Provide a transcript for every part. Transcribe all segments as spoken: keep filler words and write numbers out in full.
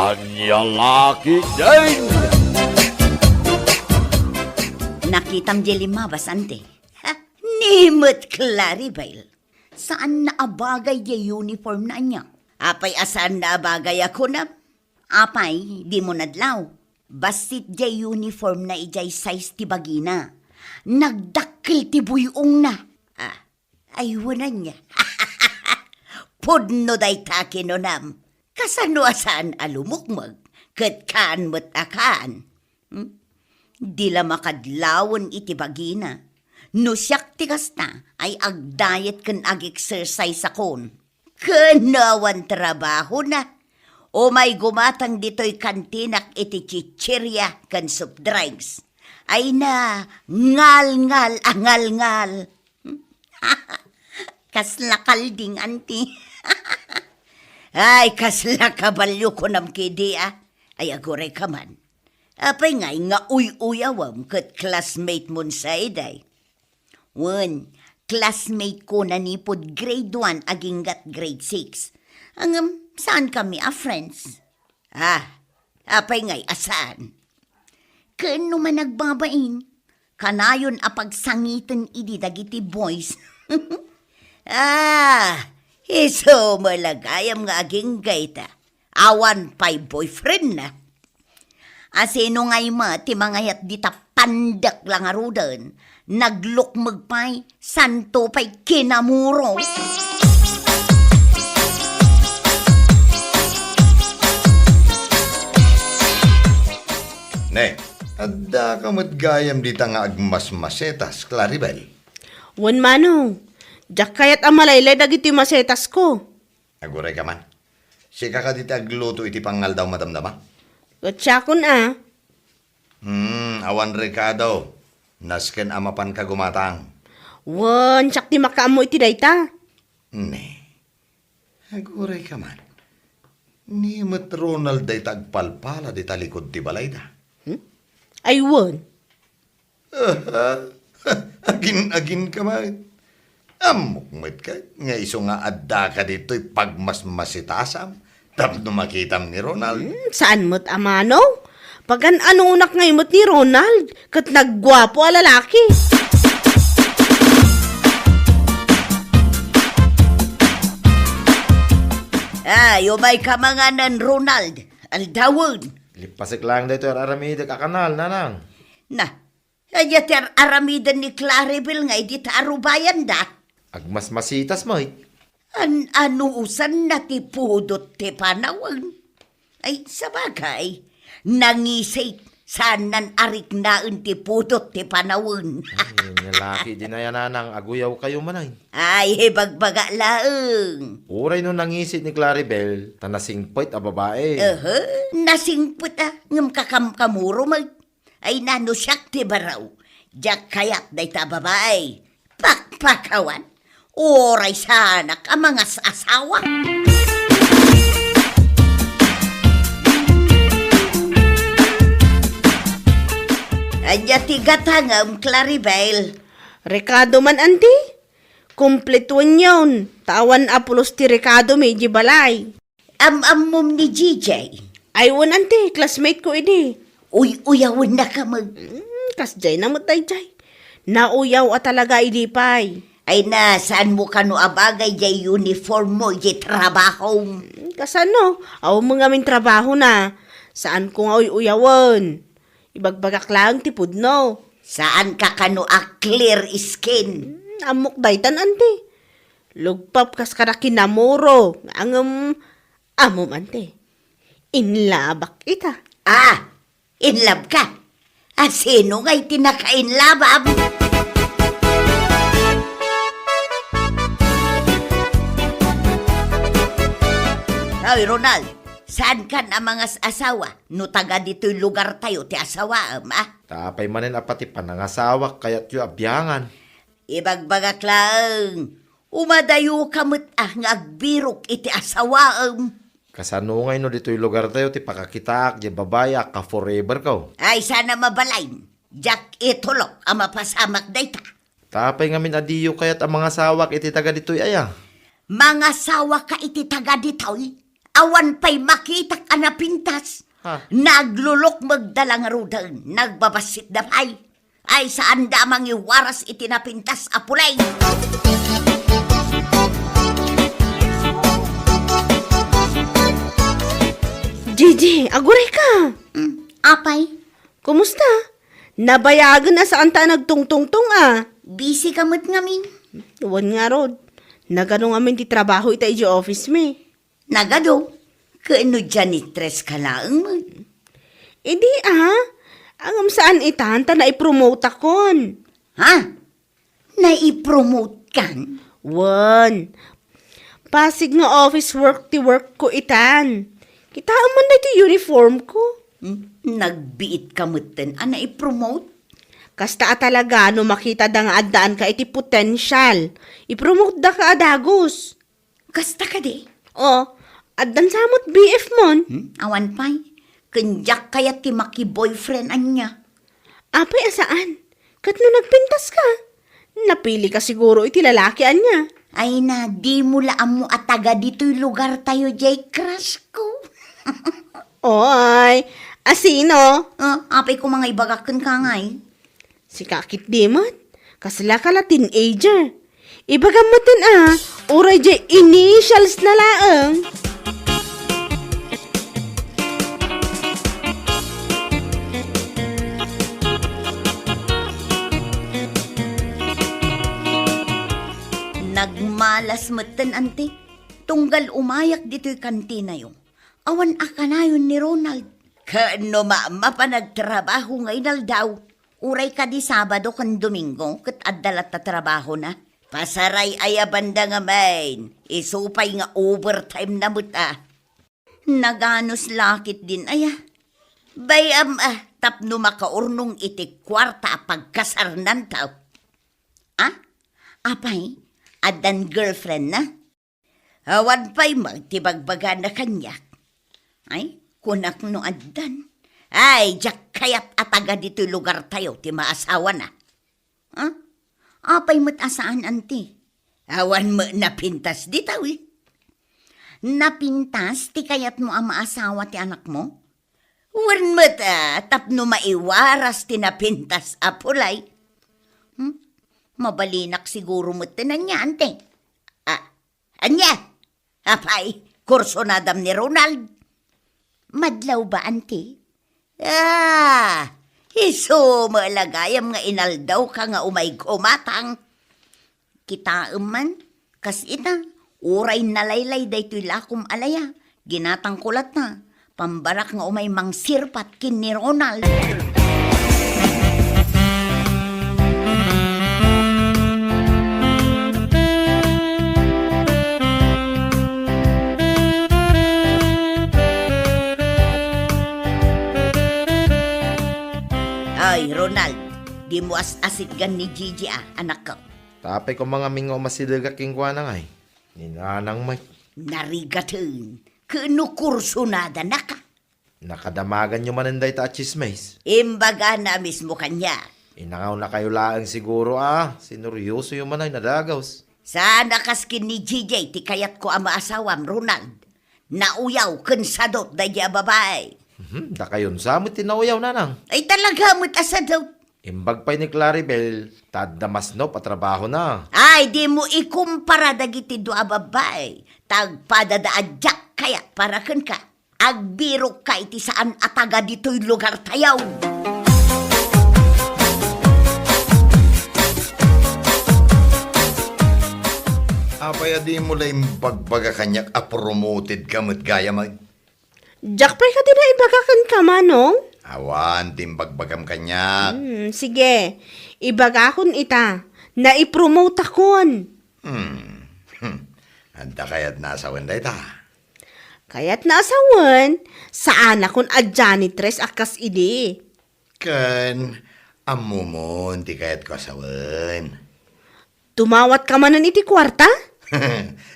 Ania la ketdin? Nakitam diay limmabas, ante. Ha? Ni met Claribel. Saanna a bagay diay uniform na ania? Apay a saanna a bagay a kunam? Apay, dimo nadlaw? Bassit diay uniform na idiay size ti bagina. Nagdakkel ti buy-ongna. Ah, ay, wen ania. Pudno dayta kinunam. Kasano a saan a lumukmeg, ket kaan met a kaan? Hmm? Di la makadlawen iti bagina. No siak ti kasta, ay agdayet ken ag-exercise akon. Ken no awan trabahona, umay gumatang ditoy kantinak iti chicheria ken soft drinks. Ay na, ngalngal a ngalngal. Kasla kalding, anti. Ay, kasla kabalio kunam kidi, a. Ay, aguray ka man. Apay ngay nga uy-uyawem ket classmate mon sa iday? Wen, classmate ko nanipud grade one aginggat grade six. Ngem, saan kami a friends? Ah, apay ngay a saan? Ken no managbabain, kanayon a pagsangiten idi dagiti boys. Ah, isu met la gayam nga agingga ita. Awan pay boyfriendna. A sino ngay met ti mangayat dita pandek la ngaruden? Naglukmeg pay, santo pay kinamuro. Ne, addaka met gayam dita nga agmasmasetas, Claribel? Wen, Manong. Diak kayat a malaylay dagiti masetasko. Aguray ka man. Sika kadi ti agluto iti pangngaldaw, madamdama? Ket siakon a. Hmm, awan rekado. Nasken a mapanka gumatang. Wen, siak ti makaammo iti dayta. Ne. Aguray ka man. Ni met Ronald dayta agpalpala dita likud ti balayda. Hmm? Ay, wen. Aha. Agin-agin ka met. Ammok met ket nga isu nga addaka ditoy pagmasmasitasam tapno makitam ni Ronald. Hmm, saan met a mano? Pagan-anonak ngay met ni Ronald ket nagguapo a lalaki. Ay, umay ka manganan, Ronald. Aldawen. Lippasek laeng daytoy ar-aramidek a kanal, nanang. Na, ania ti ar-aramiden ni Claribel nga idi ta arubayanda? Agmasmasitas met. An-anusanna ti pudot ti panawen. Ay, sabagay, nangisit, saannan a riknaen ti pudot ti panawen. Ay, nia la ketdin aya, nanang, aguyaw kayo manen. Ay, ibagbaga laeng. Uray no nangisit ni Claribel, ta nasingpet a babae. Aha, nasingpet a, ngem kakamkamuro met. Ay, nano siak ti baro. Diak kayat dayta a babae. Pakpakawan. Uray saanak a mangas-asawa. Ania ti gatangem, Claribel? Rekado man, anti. Kumpletuenyon, ta awan a pulos ti rekadomi idiay balay. Am-ammom ni J J? Ay, wen, anti, classmate ko idi. Uy-uyawennak a met. Hmm, kasdiay na met daydiay. Nauyaw a talaga idi pay. Ay na, saanmo kano a bagay diay uniform mo idiay trabahom? Hmm, kasano? Awan ngamin trabahona. Saanko nga uy-uyawen. Ibagbagak laeng ti pudno. Saanka kano a clear skin? Hmm, ammok daytan, anti. Lugpap kas kada kinamuro, ngem ammom, anti. Inlabak ita. Ah, inlabka? A sino ngay ti nakainlabam? Hoy, Ronald, saankan a mangas-asawa no taga ditoy lugartayo ti asawaem, a? Ta apay manen a pati panangasawak kayatyo a biangan? Ibagbagak laeng, umadayoka met a nga agbirok iti asawaem. Kasano ngay no ditoy lugartayo ti pakakitaak diay babai a ka-forever ko? Ay, saan a mabalin. Diak itulok a mapasamak dayta. Ta apay ngamin a diyo kayat a mangasawak iti taga ditoy aya? Mangasawaka iti taga ditoy? Awan pay makitak a napintas. Ha? Naglulukmegda la ngaruden, nagbabassitda pay. Ay, saanda a mangiwaras iti napintas a pulay. Gigi, aguray ka! Mm, apay? Kumusta? Nabayagen a saanta a nagtungtungtong a. Busy ka met ngamin. Wen ngarud. Nagano ngamin ti trabaho ita idiay office mi? Nagadu, ket no janitress ka laeng met. Idi a, ngem saan itan ta naipromote akon. Ha? Naipromote kan? Wen. Pasig nga office work ti work ko itan. Kitaem man daytoy uniform ko. Hmm, nagbiit ka metten a naipromote? Kasta a talaga no makita da nga addaan ka iti potential. Ipromote da ka a dagus. Kasta kadi? O, addan sa met B F mon? Hmm? Awan pay. Ken diak kayat ti maki-boyfriend ania. Apay a saan? Ket no nagpintas ka, napili ka siguro iti lalaki ania. Ay na, dimo la ammo a taga ditoy lugar tayo, jay crush ko. Oy, a sino? Ah, apay ko mga ibagak ken kangay. Sika ketdi met, kasla ka la teenager. Ibagam metten a, uray jay initials na laeng. Nagmalas metten, anti, tunggal umayak ditoy kantinayo. Awan a kanayon ni Ronald. Ken no mapan nagtrabaho nga inaldaw, uray kadi Sabado ken Domingo ket adda latta trabahona. Pasaray aya banda ngamin, isu pay nga overtime na met a. Naganus la ketdin aya. Bay-am a tapno makaurnong iti kuarta a pagkasarnantaw. A? Apay, addan girlfriend na? Awan pay met ti bagbagana kaniak. Ay, kunak no addan. Ay, diak kayat a taga ditoy lugartayo ti maasawana. Ha? Apay met a saan, anti? Awan met napintas ditaw, eh. Napintas ti kayatmo a maasawa ti anakmo? Wen met, ah, tapno maiwaras ti napintas a pulay. Hmm? Mabalinak siguro met ti ania, anti? Ah, ania? Apay, kursunadam ni Ronald? Madlaw ba, anti? Ah, isu met la gayam nga inaldawka nga umay gumatang. Kitaem man, kas ita, uray nalaylay daytoy lakom a laya, ginatangko latta, pambarak nga umay mangsirpat ken ni Ronald. Ay, Ronald, dimo as-asitgan ni Gigi a, anakko. Tapay ko mangamin nga umasidegak kenkuana ngay. Ni nanang met. Narigaten, ken no kursunadana ka. Nakadamaganyo manen dayta a tsismis? Imbagana a mismo kaniak. Inangawnakayo laeng siguro a sineryosoyo manen a dagus. Saan a kas ken ni J J ti kayatko a maasawam, Ronald. Nauyaw ken sadot daydi a babai. Mhm, dakayon sa met ti nauyaw, nanang. Ay, talaga met a sadot. Imbag pay ni Claribel, ta adda masnop a trabahona. Ay, dimo ikumpara dagiti dua a babbai. Ta agpadada a diak kayat para kenka. Agbirokka iti saan a taga ditoy lugartayo. Apay a dimo la imbagbaga kaniak a promoted ka met gayam? Diak pay kadi naibaga kenka, Manong? Awan ti imbagbagam kaniak. Hmm, sige. Ibagakon ita. Naipromote akon. Hmm. Hmm. Adda kayat a asawen dayta? Kayat a asawen, saanakon a janitress a kas idi. Ken, ammomon ti kayatko a sawen. Tumawatka manen iti kuarta?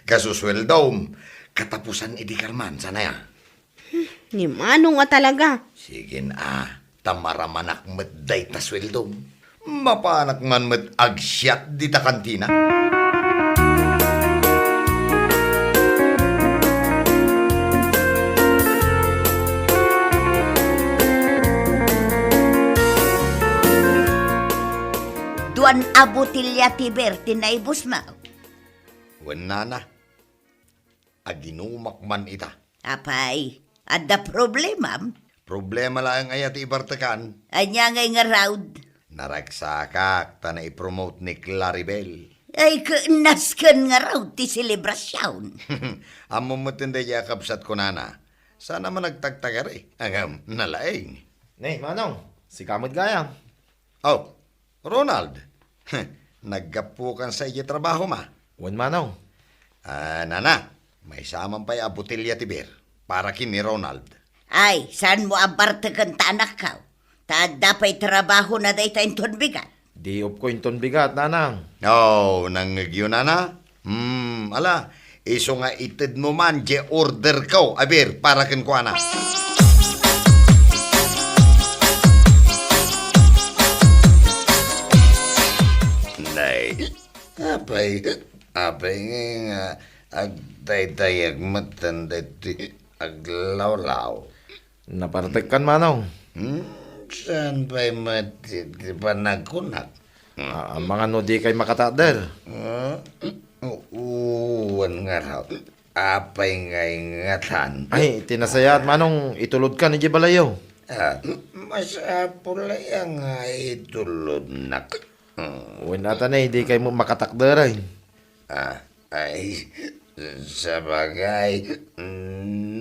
Kas sueldom, katapusan idi karman, saan aya? Ni Manong a talaga. Sige a, ta maramanak met dayta sueldom. Mapanak man met agsiat dita kantina. An a botelya ti beer ti naibusmo? Wen, nana, aginumak man ita. Apay, adda problemam? Problema laeng aya ti ibartekan. Ania ngay ngarud? Naragsakak ta naipromote ni Claribel. Ay, keennas ken ngarud ti selebrasion. Ammom met daydiay a kabsatko, nana. Saan a managtagtagari. Ngem, nalaing. Ne, manong, sika met gayam. Oh, Ronald. Naggapukan sa idiay trabahom a? Wen, manong. Ah, nana, maysa man pay a botelya ti beer para ken ni Ronald. Ay, saanmo a barteken ta anakko? Ta adda pay trabahona dayta inton bigat. Day off ko inton bigat, nanang. Oh, nangngegyo, nana? Hmm, ala, isu nga itedmo man diay orderko a beer para kenkuana. Nay, apay, apay nga agdaydayag met daytoy aglawlaw? Nabartekkan, manong. Hmm, saan pay met ti, ti panagkunak? Ah, amangan no dikay makatakder. Ah, wen ngarud. Apay ngay ngatan? Ay, ti nasayaat, manong, itulodkan idiay balayyo. Ah, masapul aya nga itulodnak. Hmm. Wen, ata ne, dikay met makatakder, ay. Ah, ay, sabagay,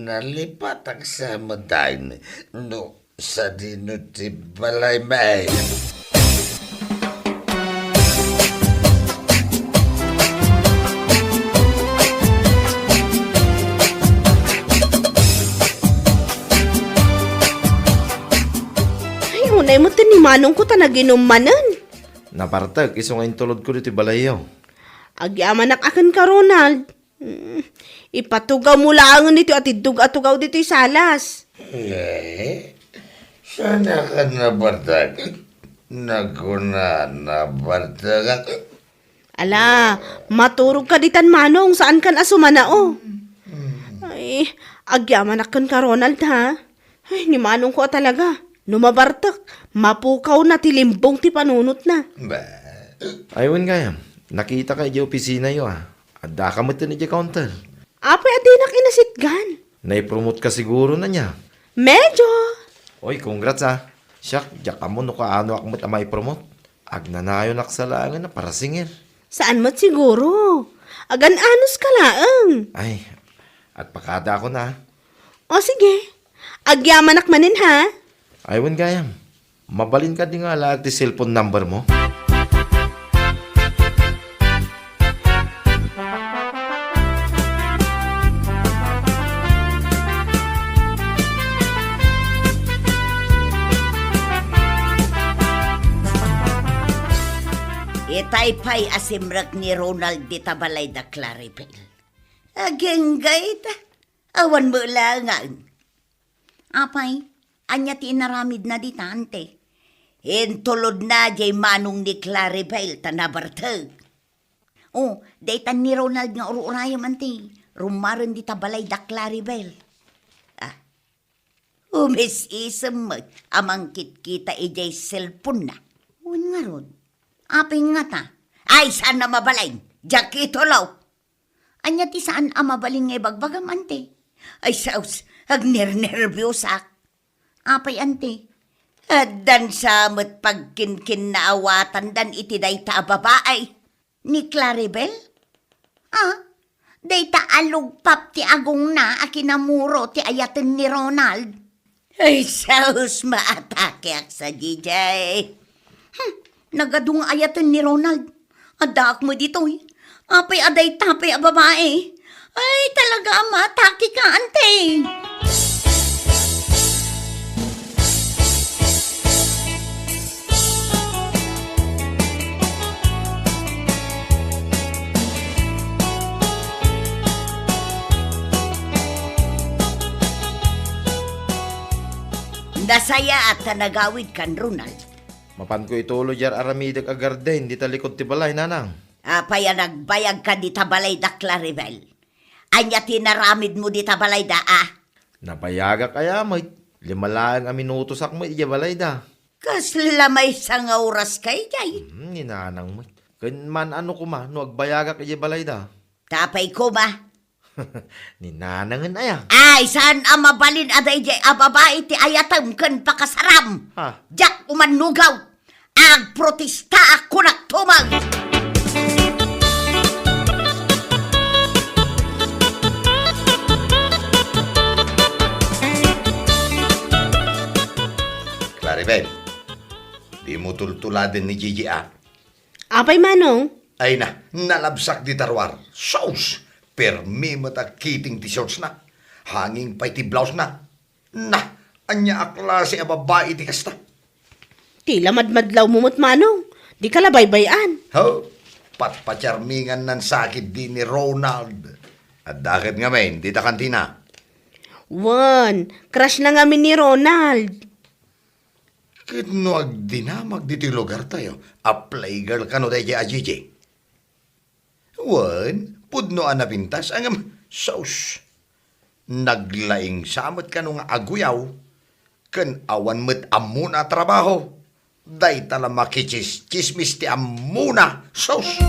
nalipatak sa medan no sadino ti balaymi. Ay, unay met ti ni manongko ta naginum manen. Nabartek, isu nga intulodko ditoy balayyo. Agyamanak a kenka, Ronald. Mm, ipatugawmo laengen ditoy atiddog a tugaw ditoy salas. Eh, saan a kan nabartek? Nagkuna, nabartekak. Ala, maturogka ditan, manong, saankan a sumanao. Ay, agyamanak kenka, Ronald, ha? Ay, ni manongko a talaga. No mabartek, mapukawna ti limbong ti panunotna. Ba? Ay, wen gayam, nakitak idiay opisinayo, a. Addaka met idiay counter. Apay a dinak inasitgan? Naipromote ka siguro, ania? Medyo. Oy, congrats, a. Siak, diak ammo no kaanoak met a maipromote. Agnanayonak sa laengen a para singer. Saan met siguro? Agan-anos ka laeng. Ay, agpakadaakon, a. O sige, agyamanak manen, ha? Ay, wen gayam. Mabalin kadi nga alaek ti cellphone number mo? Itay pay a simrek ni Ronald dita balay da Claribel. Agingga ita. Awan met laengen. Apay, ania ti inaramidna dita, ante? Intulodna diay manong ni Claribel ta nabartek. O, daytan ni Ronald nga ur-urayem, ante. Rummuaren dita balay da Claribel. Ah, umis-isem met a mangkitkita idiay cellphone-na. Wen ngarud, apay ngata? Ay, saan a mabalin? Diak itulo. Ania ti saan a mabalin nga ibagbagam, ante? Ay, sus, agnernerbiosak. Apay, ante? Addan sa met pagkinkinnaawatan iti dayta a babai. Ni Claribel? Ah, dayta a lugpap ti agongna a kinamuro ti ayaten ni Ronald. Ay, sus, maatakeak sadiay. Hmm, nagadu nga ayaten ni Ronald. Addaak met ditoy. Apay a dayta pay a babai? Ay, talaga a maatake ka, ante. Nasayaat ta nagawidkan, Ronald. Mapanko ituloy diay aramidek a garden dita likod ti balay, nanang. Apay a nagbayagka dita balay da Claribel? Ania ti inaramidmo dita balayda, a? Nabayagak aya met. Lima laeng a minutosak met idiay balayda. Kasla maysa nga oras kay jay? Hmm, ni Nanang met. Ken man-ano koma no agbayagak idiay balayda? Tapay koma. Ni Nanangen aya? Ay, saan a mabalin a dayjay a babai ti ayatem ken pakasaram? Ha? Diak umannugaw. Agprotestaak, kunak tumang. Claribel, dimo tultuladen ni Gigi, a? Apay, Manong? Ay na, nalabsak dita ruar. Sus! Permi met a kiting ti shortsna. Hanging pay ti blousena. Na, ania a klase a babai ti kasta? Ti la madmadlawmo met, Manong. Dika la baybay-an. Ho, patpatiarmingan nan sakit di ni Ronald. Adda ket ngamin dita kantina. Wen, crush na ngamin ni Ronald. Ket no agdinamag ditoy lugartayo, a playgirl kano dayjay a Gigi? Wen, pudno a napintas, ngem, sus! Naglaing sa met kano nga aguyaw, ken awan met ammona a trabaho. Dayta la makichismis ti ammona, sus!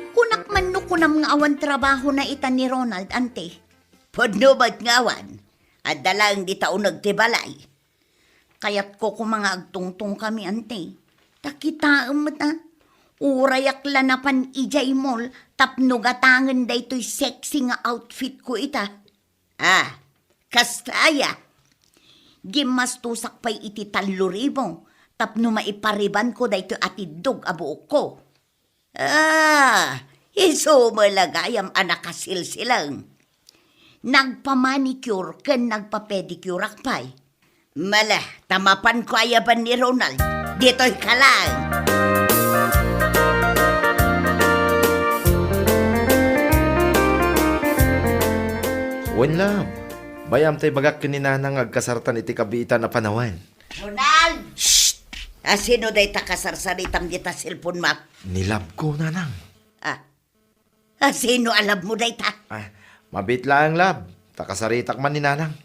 Kunak man no kunam nga awan trabahona ita ni Ronald, anti? Pudno met nga awan. Adda laeng dita uneg ti balay. Kayatko koma nga agtungtongkami, anti. Ta kitaem met, a. Urayak la napan idiay mall tapno gatangen daytoy sexy nga outfitko ita. Ah, kasta aya. Gimmastosak pay iti tallo ribu tapno maiparibanko daytoy a tiddog a buokko. Ah, isu met la gayam a nakasilsilang. Nagpamanicure ken nagpapedicure-ak pay. Mala, ta mapanko ayaban ni Ronald. Ditoy ka lang. Wen, love. Bay-am ta ibagak ken ni Nanang nga agkasartan iti kabiitan a panawen. Ronald! Shh! A, sino dayta kasarsaritam dita cellphone mo? Ni love ko, Nanang. Ah. A, sino a love mo dayta? Ah, mabiit laeng, love. Ta kasaritak man ni Nanang.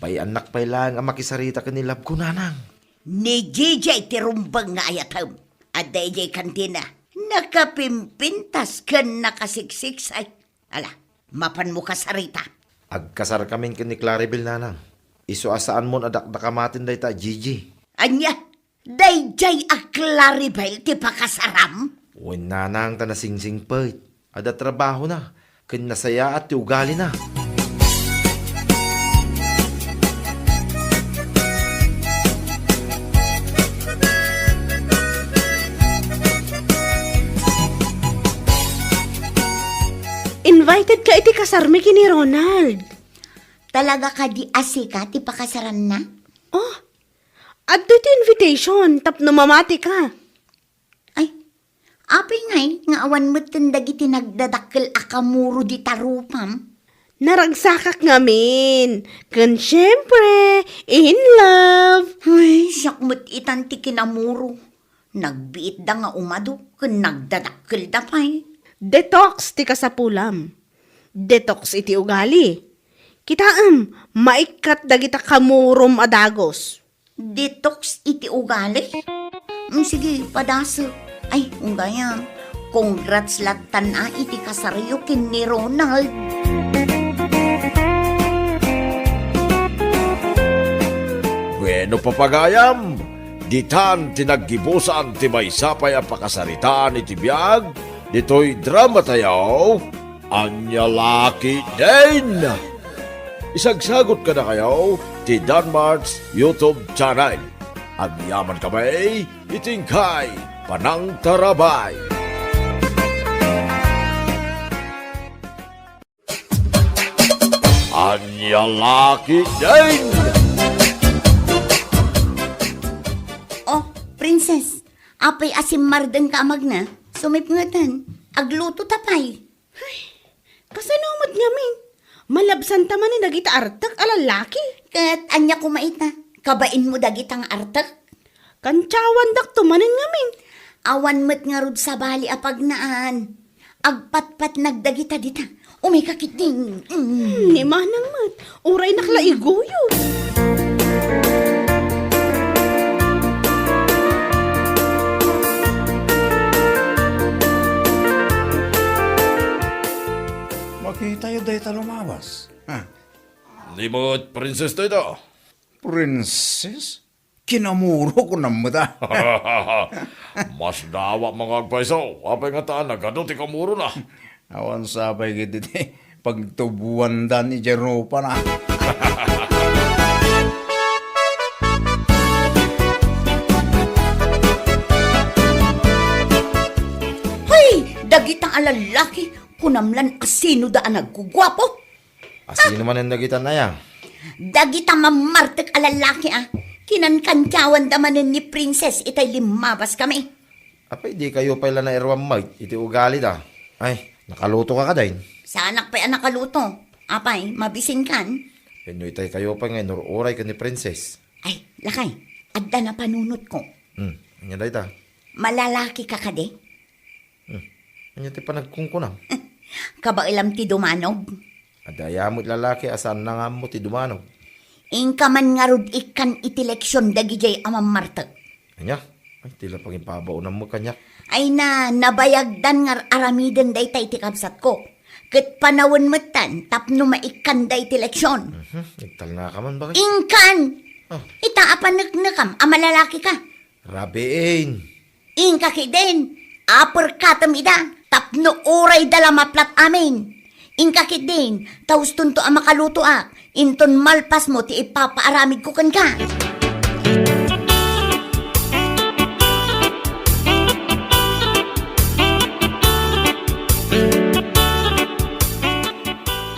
Bay-annak pay laeng a makisarita ken ni love ko, Nanang. Ni Gigi ti rumbeng nga ayatem. Adda idiay kantina. Nakapimpintas ken nakasiksiksay. Ala, mapanmo kasarita. Agkasarkamin ken ni Claribel, Nanang. Isu a saanmon a dakdakamaten dayta a Gigi. Ania? Daydiay a Claribel ti pakasaram? Wen, Nanang, ta nasingsingpet. Adda trabahona, ken nasayaat ti ugalina. Invited ka iti kasarmi ken ni Ronald. Talaga kadi a sika ti pakasaranna? Oh, adtoy ti invitation tapno mamati ka. Ay, apay ngay nga awan metten dagiti nagdadakkel a kamuro dita rupam? Naragsakak ngamin, ken siempre, in love. Ay, siak met itan ti kinamuro. Nagbiitda nga umado ken nagdadakkelda pay. Detox ti kasapulam. Detox iti ugali. Kitaem, maikkat dagita kamurom a dagus. Detox iti ugali? Mm, sige, padasek. Ay, unggayam. Congrats lattan a iti kasaryo ken ni Ronald. Bueno, papagayam, ditan ti naggibusan ti maysa pay a pakasaritaan iti biag ditoy dramatayo. Ania la ketdin? Isagsagot kadakayo ti Danmart's YouTube channel. Agyaman kami iti inkay panangtarabay. Ania la ketdin? Oh, Princess, apay a simmardengka a magna? Sumipngeten. Agluto ta pay. Ay, kasano met ngamin? Malabsanta manen dagita artek a lallaki. Ket ania koma ita? Kabainmo dagita nga artek? Kantiawandakto manen ngamin. Awan met ngarud sabali a pagnaan. Agpatpatnag dagita dita. Umay ka ketdin. Mm. Ni manang met, uraynak la iguyod. Makitayo dayta lumabas. Ha? Ni met princess dayta. Princess? Kinamuro ko nammet, a. Masdawa nga agpayso, apay ngata nagadu ti kamurona? Awan sapay ketdi ti pagtubuandan idiay rupana. Hoy, dagita a lallaki, kunam lan a sinoda a nagguguapo? A sino manen dagita, aya? Dagita mammartek a lallaki, a. Kinankantiawanda manen ni Princess itay limmabas kami. Apay, dikayo pay la nairuam met iti ugalida? Ay, nakaluto ka kadin? Saanak pay a nakaluto. Apay, mabisinkan? Wenno itay kayo pay nga inur-uray ken ni Princess? Ay, lakay, adda napanunotko. Hmm, ania dayta? Malalaki ka kadi? Hmm. Ania ti panagkunkunam? Kabaelam ti dumanog? Adda aya met lalaki a saanna nga ammo ti dumanog? Inka man ngarud ikkan iti leksion dagidiay a mammartek. Ania? Ay, ti la pangipabaonam met kaniak. Ay na, nabayagdan nga ar-aramiden dayta iti kabsatko. Ket panawen metten tapno maikkanda iti leksion. Mhm, nagtalna ka man, bakit? Inkan! Ah. Ita a paneknekam a malalaki ka. Rabiin. Inka ketdin, aperkatem ida, tapno urayda la maplat amin. Inka ketdin, ta ustonto a makalutoak, inton malpasmo ti ipapaaramidko kenka.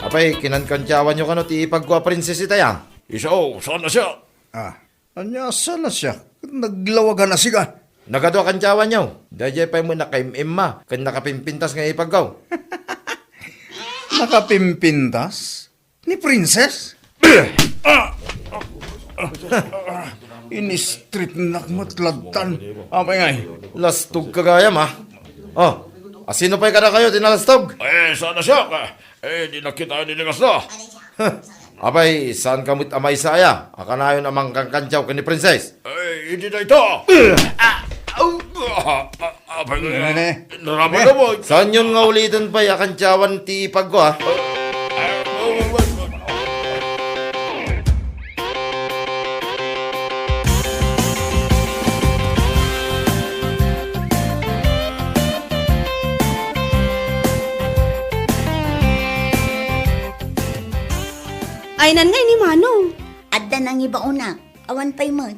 Apay, kinankantiawanyo kano ti ipagko a princess itay, a? Isu, saan a siak? Ah. Ania, saan a siak? Naglawagan a sika. Nagadu a kantiawanyo. Daydiay pay met nakaim-imma ken nakapimpintas nga ipagko. Nakapimpintas? Ni Princess? Ah! Inistripnak met ladtan. Apay ngay? Lastog ka gayam, a. Oh, a sino pay kadakayo ti nalastog? Eh, saan a siak? Eh, di nakita ni Ligas na. Apay, saan ka met a maysa aya a kanayon a mangkankantiaw ken ni Princess? Ay, idi dayta. Ah, ah, ah, ah, apay, Ne, ne, ne. Naraman Ne. na mo. Saanyon nga uliten pay a kantiawan ti ipagko, a? Aynan ngay ni Manong. Adda nangibaonak. Awan pay met.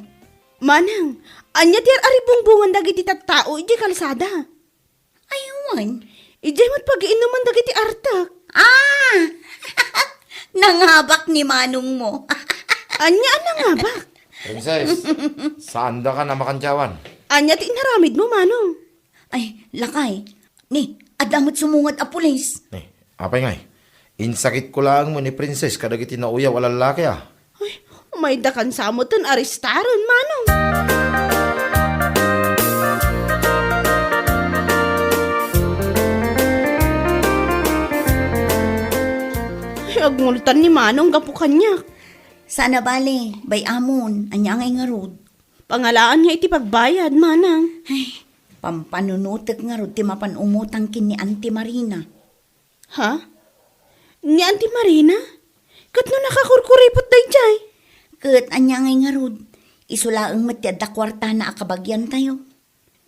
Manang, ania ti ar-aribungbungan dagiti tattao idiay kalsada? Ay, wen. Idiay met pagiinnuman dagiti artek. Ah! Nangabak ni manongmo. Ania a nangabak? Princess, saanda kan a makantiawan. Ania ti inaramidmo, Manong? Ay, lakay. Ni, adda met sumungad a pulis. Ni, apay ngay? Insakitko laeng met ni Princess kadagiti nauyaw a lallaki, a. Ay, umayda kan sa metten arestaren, Manong. Ay, agngultan ni Manong gapu kaniak. Saan a bale, bay-amon, ania ngay ngarud? Pangalaan nga iti pagbayad, Manang. Ay, pampanunotek ngarud ti mapan umutang ken ni Auntie Marina. Ha? Ni Auntie Marina? Ket no nakakurkuripot daydiay? Ket ania ngay ngarud? Isu laeng met ti adda kuartana a kabagiantayo.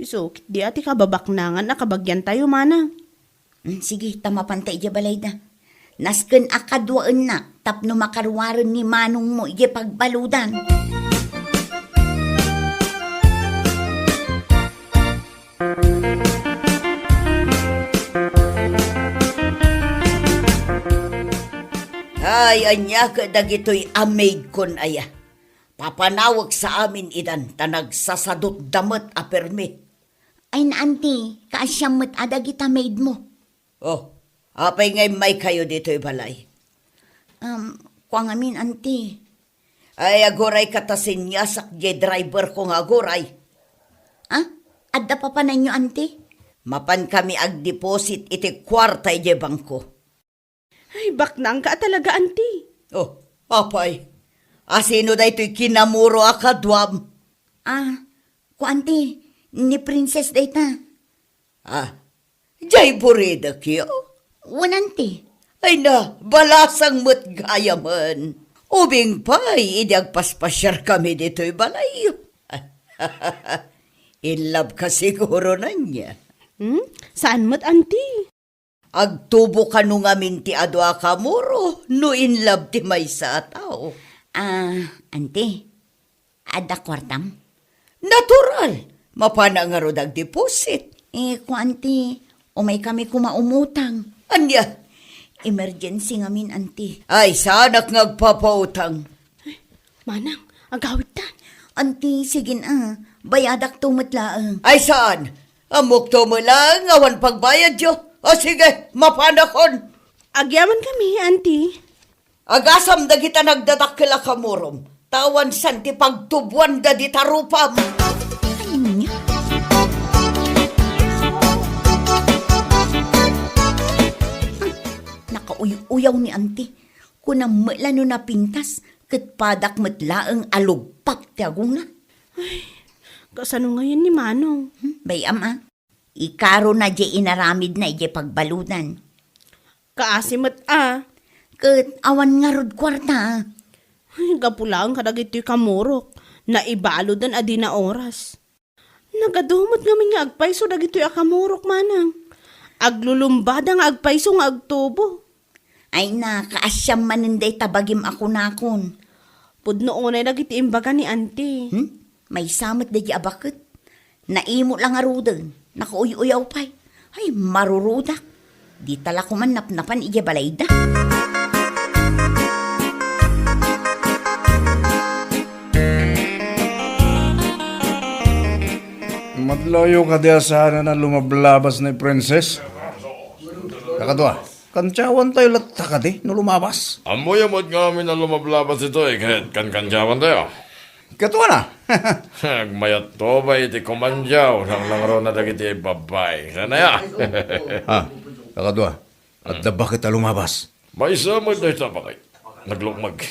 Isu, ketdi a ti kababaknangan a kabagiantayo, Manang. Mm, sige, ta mapanta idiay balayda. Nasken a kaduaennak tapno makaruaren ni manongmo idiay pagbaludan. Ay, ania ket dagitoy a maidkon aya? Papanawek sa amin idan ta nagsasadutda met a permi. Ay na, Auntie, kaasiam met a dagita maidmo. Oh, apay nga immaykayo ditoy balay? Um, kua ngamin, Auntie. Ay, agurayka ta siniasak diay driverko nga aguray. Ah, adda papananyo, anti? Mapan kami agdeposit iti kuarta idiay bangko. Ay, baknangka a talaga, anti. Oh, apay, asino daytoy kinamuro a kaduam? Ah, ku anti, ni Princess dayta. Ah, jay buridekyo? Wen, anti. Ay na, balasang met gayamen. Ubing pay, idi agpaspasiar kami ditoy balay. In love ka siguro, ania? Hmm? Saan met, anti? Agtubo kano ngamin ti adu a kamuro no in love ti maysa a tao. Ah, anti, adda kuartam? Natural! Mapana ngarud agdeposit. Eh, ku anti, umay kami koma umutang. Ania? Emergency ngamin, anti. Ay, saanak nga agpapautang. Manang, agawidtan. Anti, sige na. Bayadakto met laeng. Ay, saan? Ammokto met laeng awan pagbayadyo. O sige, mapanakon. Agyaman kami, anti. Agasam dagita nagdadakkel a kamurom. Ta awan saan ti pagtuboanda dita rupam. Ay, nia? Nakauy-uyaw ni anti. Kunam met la no napintas, ket padak met laeng a lugpak ti agona. Ay, kasano ngayen ni Manong? Hmm, bay-am a. Ikarona diay inaramidna idiay pagbaludan. Kaasi met a. Ket awan ngarud kuarta a. Ay, gapu laeng kadagitoy kamurok, naibaludan a dina oras. Nagadu met ngamin nga agpayso dagitoy a kamurok, manang. Aglulumbada nga agpayso nga agtubo. Ay na, kaasiam manen dayta bagim a kunakon. Pudno unay dagiti imbaga ni anti. Hmm? Maysa met daydi a baket. Naimo la ngaruden, nakauy-uyaw pay. Ay, marurudak. Dita la koman napnapan idiay balayda. Madlayo kadi a saanen a lumablabas ni Princess? Kakadua, kantiawantayo latta kadi no lumabas? Ammoyo met ngamin a lumablabas itoy ket kankantiawantayo. Ket wana? Agmayatto pay iti kumantiaw, nangnangruna dagiti babbai. Sana ya? Ah, kakadua, adda baket a lumabas. Maysa met dayta baket. Naglukmeg.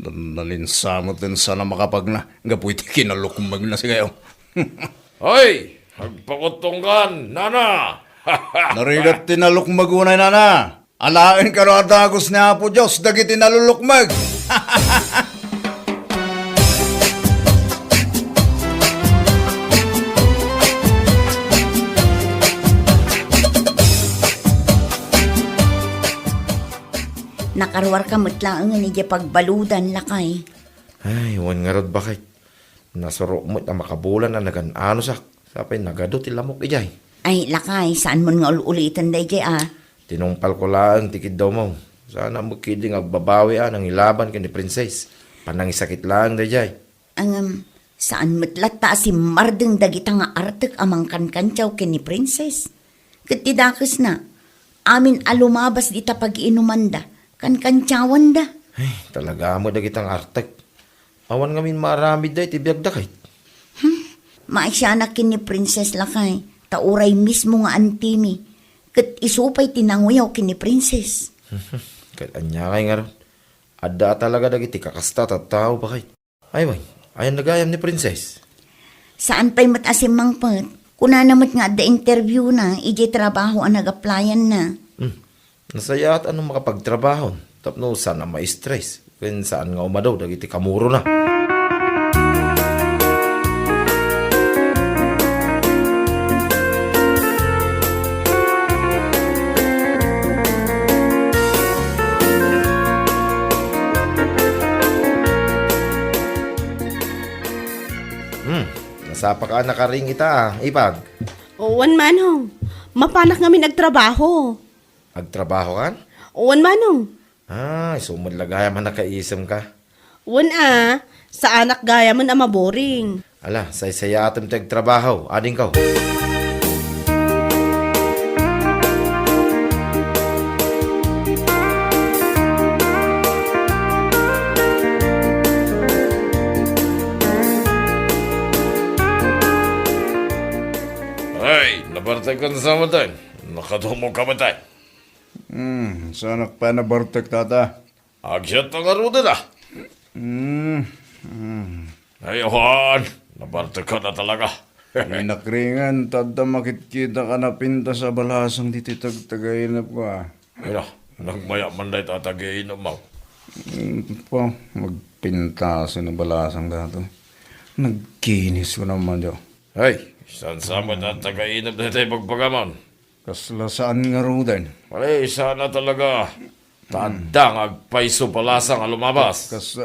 Nalinsa met ti saan a makapagna gapu iti kinalukmegna sigayo. Hoy! Agpakuttongkan, nana! Narigat ti nalukmeg unay, nana. Alaenka no a dagus ni Apo Dios dagiti nalulukmeg. Nakaruarka met laengen idiay pagbaludan, lakay. Ay, wen ngarud, baket. Nasurok met a makabulan a nagan-anosak. Sapay nagadu ti lamok idiay. Ay, lakay, saanmon nga ul-uliten daydiay a. Tinungpalko laeng ti kiddawmo. Saanak met ketdi nga agbabawi a nangilaban ken ni Princess. Panangisakit laeng daydiay. Ngem, saan met latta a simmardeng dagita nga artek a mangkankantiaw ken ni Princess. Ket ti dakesna, amin a lumabas dita pagiinumanda, kankantiawanda. Ay, talaga met dagita nga artek. Awan ngamin maaramid dayta iti biagda, ket. Hmm, maasianak ken ni Princess, lakay, ta uray mismo nga antimi, ket isu pay ti nanguyaw ken ni Princess. Ket ania ngay ngarud? Adda a talaga dagiti kakasta a tattao, baket. Ay, wen, ayanna gayam ni Princess? Saan pay met a simmangpet. Kunana met nga adda interviewna idiay trabaho a nag-applyanna. Hmm. Nasayaat a no makapagtrabahon tapno saan a ma-stress ken saan nga umadaw dagiti kamurona. Hmm, nasapaka a nakaring ita, a, ipag. Wen, manong. Mapanak ngamin agtrabaho. Agtrabahokan? Wen, manong. Ah, isu met la gayam a nakaisemka. Wen a, saanak gayamen a maboring. Ala, saysayaatem ti agtrabaho, adingko. Tay kansamoten, nakadumog ka met ay. Hmm, saanak pay a nabartek, tata. Agyat ta ngaruden a. Hmm, hmm. Ay, awan, nabartek ka na talaga. Inakringan, ta adda makitkita a napintas a balasang ditoy tagtagainep ko, a. Ina, nagmayat man dayta a tagainep, maw. Hmm, pa, magpintas a balasang dato. Nagkinis ko naman, jo. Ay, saan sa met a tagainep dayta a ibagbagamon? Kasla saan ngaruden? Ay, saan a talaga. Ta adda nga agpayso balasang a lumabas. Kas-,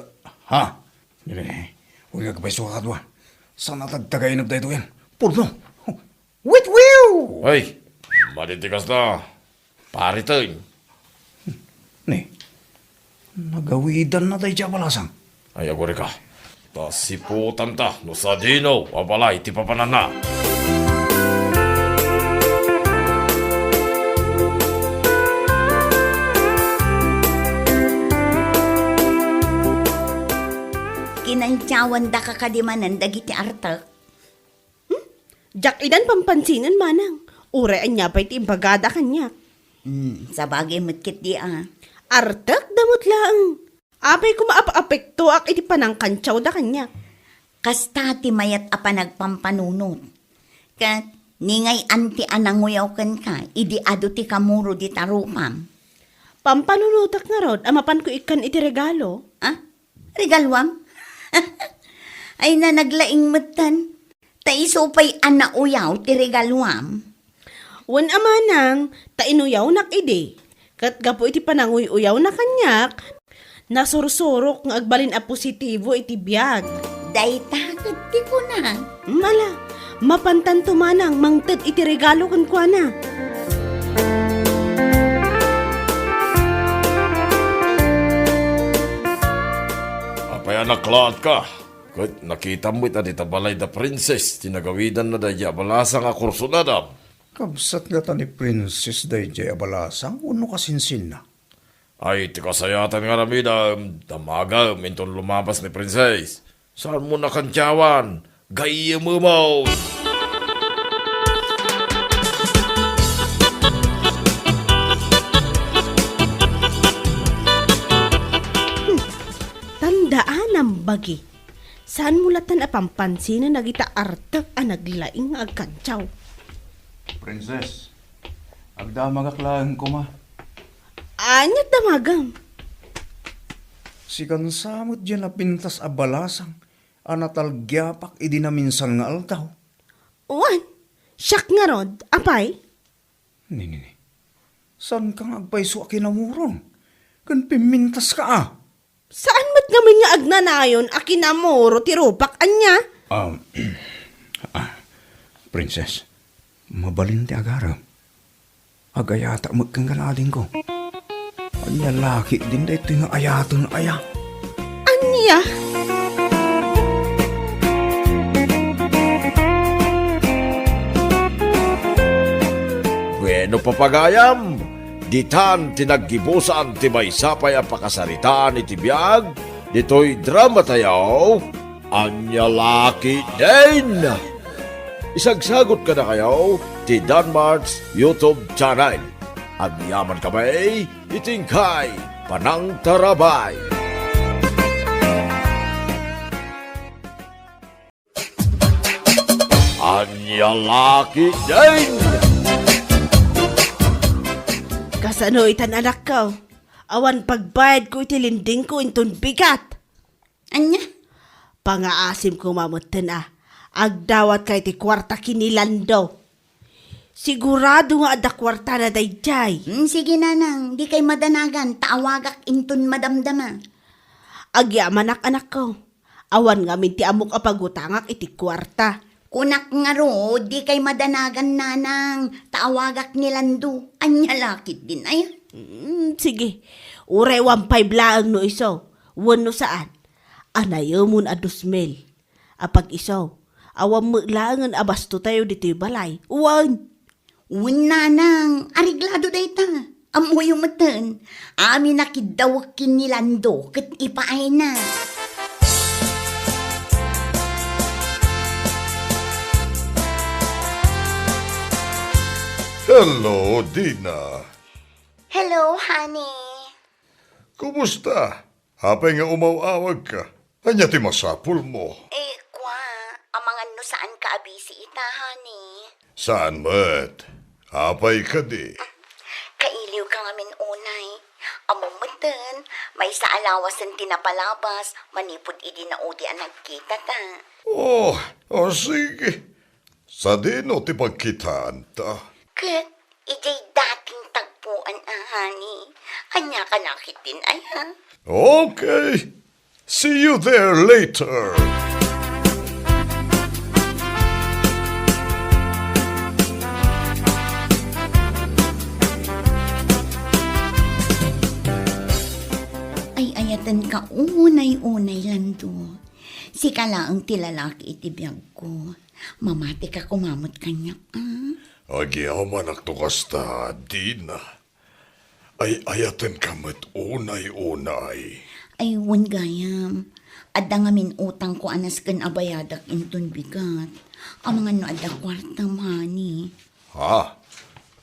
ha? Dire, wen nga agpayso a kadua. Saan a tagtagainep daytoyen? Pudno. Witwiw! Ay, madi ti kasta. Pariten. Ni, nagawidanna daydiay a balasang. Ay, agurika. Ta siputanta no sadino a balay ti papananna. Kinantiawandaka kadi manen dagiti artek? Hmm? Diak idan pampansinen, manang. Uray ania pay ti imbagada kaniak. Hmm, sabagay met ketdi a. Artek da met laeng. Apay koma ap-apektoak iti panangkantiawda kaniak. Kasta ti mayat a panagpampanunot. Ket ningay-an ti a nanguyaw kenka idi adu ti kamuro dita rupam. Pampanunotak ngarud a mapanko ikkan iti regalo. Ah? Regaluam? Ay na, naglaing metten. Ta isu pay a nauyaw ti regaluam. Wen a, manang, ta inuyawnak idi. Ket gapu iti pananguy-uyawna kaniak, nasursurok nga agbalin a positibo iti biag. Dayta ket ti kuna. Mm, ala, mapantanto, manang, mangted iti regalo kenkuana. Apay a naklaatka? Ket nakitam met a dita balay da Princess ti nagawidanna daydiay a balasang a kursonadam. Kabsat ngata ni Princess daydiay a balasang wenno kasinsinna? Ay, ti kasayatan nga aramidem, damagem inton lumabas ni Princess. Saanmo nakantiawan, gayyememon! Hmm, tandaanam bagi. Saanmo latta a pampansinen dagita artek a naglaing nga agkantiaw? Princess, agdamagak laeng koma. Ania ti damagem? Sikan sa met diay napintas a balasang a natalgiapak idi naminsan nga aldaw. Wen, siak ngarud, apay? Ni, ni, ni. Saanka nga agpayso a kinamuro? Ken pimmintaska a. Saan met ngamin nga agnanayon a kinamuro ti rupak, ania? Um, ah, Princess, mabalin ti agarem. Agayatak met ken adingko. Ania la ketdin daytoy nga ayaten aya? Ania? Bueno, papagayam, ditan ti naggibusan ti maysa pay a pakasaritaan iti biag ditoy dramatayo, Ania la ketdin. Isagsagot kadakayo ti Danmart's YouTube channel. Agyaman kami iti inkay panangtarabay. Ania la ketdin. Kasano itan, anakko? Awan pagbayadko iti lendingko inton bigat. Ania? Pangaasim koma metten a. Agdawatka iti kuarta ken ni Lando. Sigurado nga adda kuartana daydiay. Mm, sige, nanang, dikay madanagan, ta awagak inton madamdama. Agyamanak, anakko. Awan ngamin ti ammok a pagutangak iti kuarta. Kunak ngarud, dikay madanagan, nanang, ta awagak ni Lando. Ania la ketdin aya? Mm, sige. Uray one five laeng no isu, wenno saan. Anayemon a dos mil. Apag-isu, awan met laengen a bastotayo ditoy balay. Wen. Wen, nanang, areglado dayta. Ammoyo metten, amin a kiddawek ken ni Lando ket ipaayna. Hello, Dina. Hello, honey. Kumusta? Apay nga umaw-awagka? Ania ti masapulmo? Eh, kwa, amangan no saanka a busy ita, honey. Saan met? Apay kadi? Kailiwka ngamin unay. Ammom metten, maysa a lawasen ti napalabas manipud idi naudi a nagkitata. Oh, oh, sige. Sadino ti pagkitaanta? Ket idiay dating tagpuan a, honey. Aniaka la ketdin aya? Okay. See you there later. Ay-ayatenka unay-unay, Lando. Sika laeng ti lalaki iti biagko. Mamatika koma met kaniak, a? Agyamanak no kasta, Dina. Ay-ayatenka met unay-unay. Ay, wen gayam. Adda ngamin utangko a nasken a bayadak inton bigat. Amangan no adda kuartam, honey. Ha?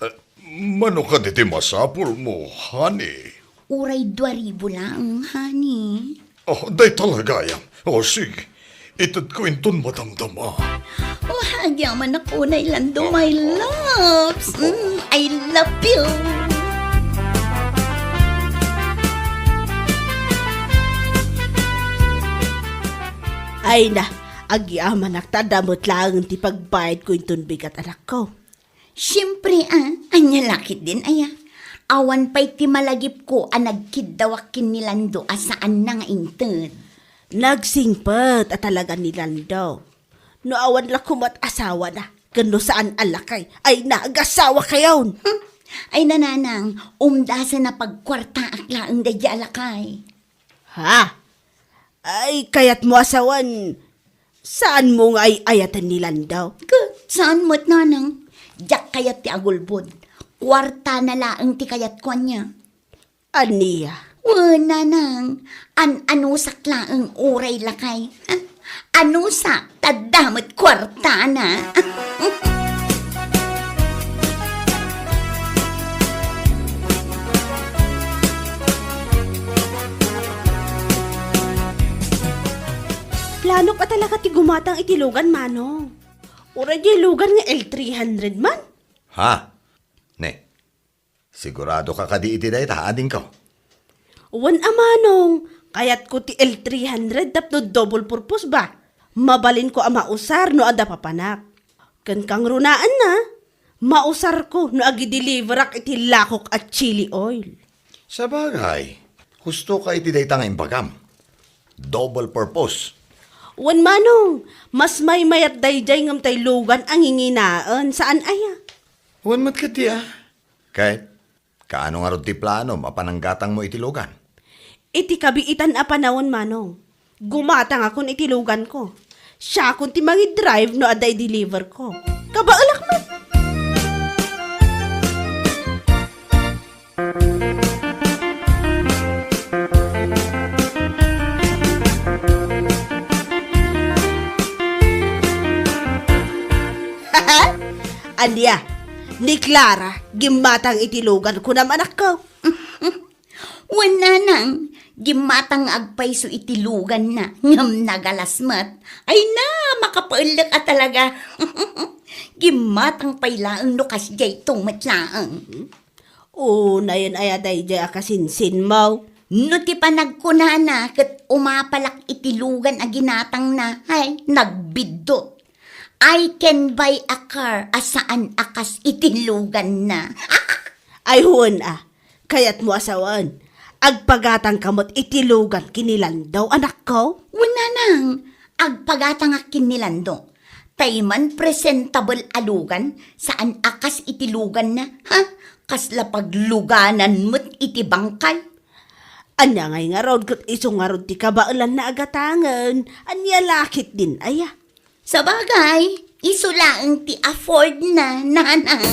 Eh, mano kadi ti masapulmo, honey? Uray dua ribu laeng, honey. Oh, dayta la gayam. Oh, sige. Itedko inton madamdama. Oh, agyamanak unay, Lando, my loves. Mm, I love you. Ay na, agyamanak ta adda met laeng ti pagbayadko inton bigat, anakko. Siempre, a, ania la ketdin aya? Awan pay ti malagipko a nagkiddawak ken ni Lando a saanna nga inted. Nagsingpet a talaga ni Lando. No awan la koma ti asawana, ken no saan a lakay, ay naagasawakayon. Hmm. Ay, nanang, umdasen a pagkuartaak laeng daydiay a lakay. Ha? Ay, kayatmo a sawen, saanmo nga ay-ayaten ni Lando? Ket saan met, nanang. Diak kayat ti agulbod. Kuartana laeng ti kayatko ania. Ania? Wen, nanang, an-anusak laeng uray lakay. Ha? Anusak, ta adda met kuartana. Planok a talaga ti gumatang iti lugan, Manong. Uray diay lugan nga L three hundred man. Ha? Ne, siguradoka kadi iti dayta, adingko? Wen a, Manong, kayatko ti L three hundred tapno double purpose ba? Mabalinko a mausar no adda papanak. Ken kangrunaanna, mausarko no agideliverak iti lakok a chili oil. Sabagay, hustoka iti dayta nga imbagam. Double purpose. Wen, Manong, mas maymayat daydiay ngem tay lugan a nginginaen, saan aya? Wen met ketdi a. Ket, kaano ngarud ti planom a pananggatangmo iti lugan? Iti kabiitan a panawen, Manong, gumatangakon iti luganko. Siakon ti mangidrive no adda i-deliver ko. Kabaelak met. Ania? Ni Clara, gimmatang iti lugan, kunam, anakko? Wen, nanang, gimmatang nga agpayso iti luganna, ngem nagalas met. Ay na, makapaellek a talaga. Gimmatang pay laeng no kasdiayto met laeng. Unayen aya daydiay a kasinsinmo? No ti panagkunana ket umapalak iti lugan a ginatangna, ay, nagbiddut. I can buy a car a saan a kas iti luganna. Ay, wen a, kayatmo a sawen, agpagatangka met iti lugan ken ni Lando, anakko? Wen, nanang, agpagatangak ken ni Lando. Tay man presentable a lugan, saan a kas iti luganna, ha? Kasla pagluganan met iti bangkal. Ania ngay ngarud ket isu ngarud ti kabaelanna a gatangen? Ania la ketdin aya? Sabagay, isu laeng ti afford na, nanang.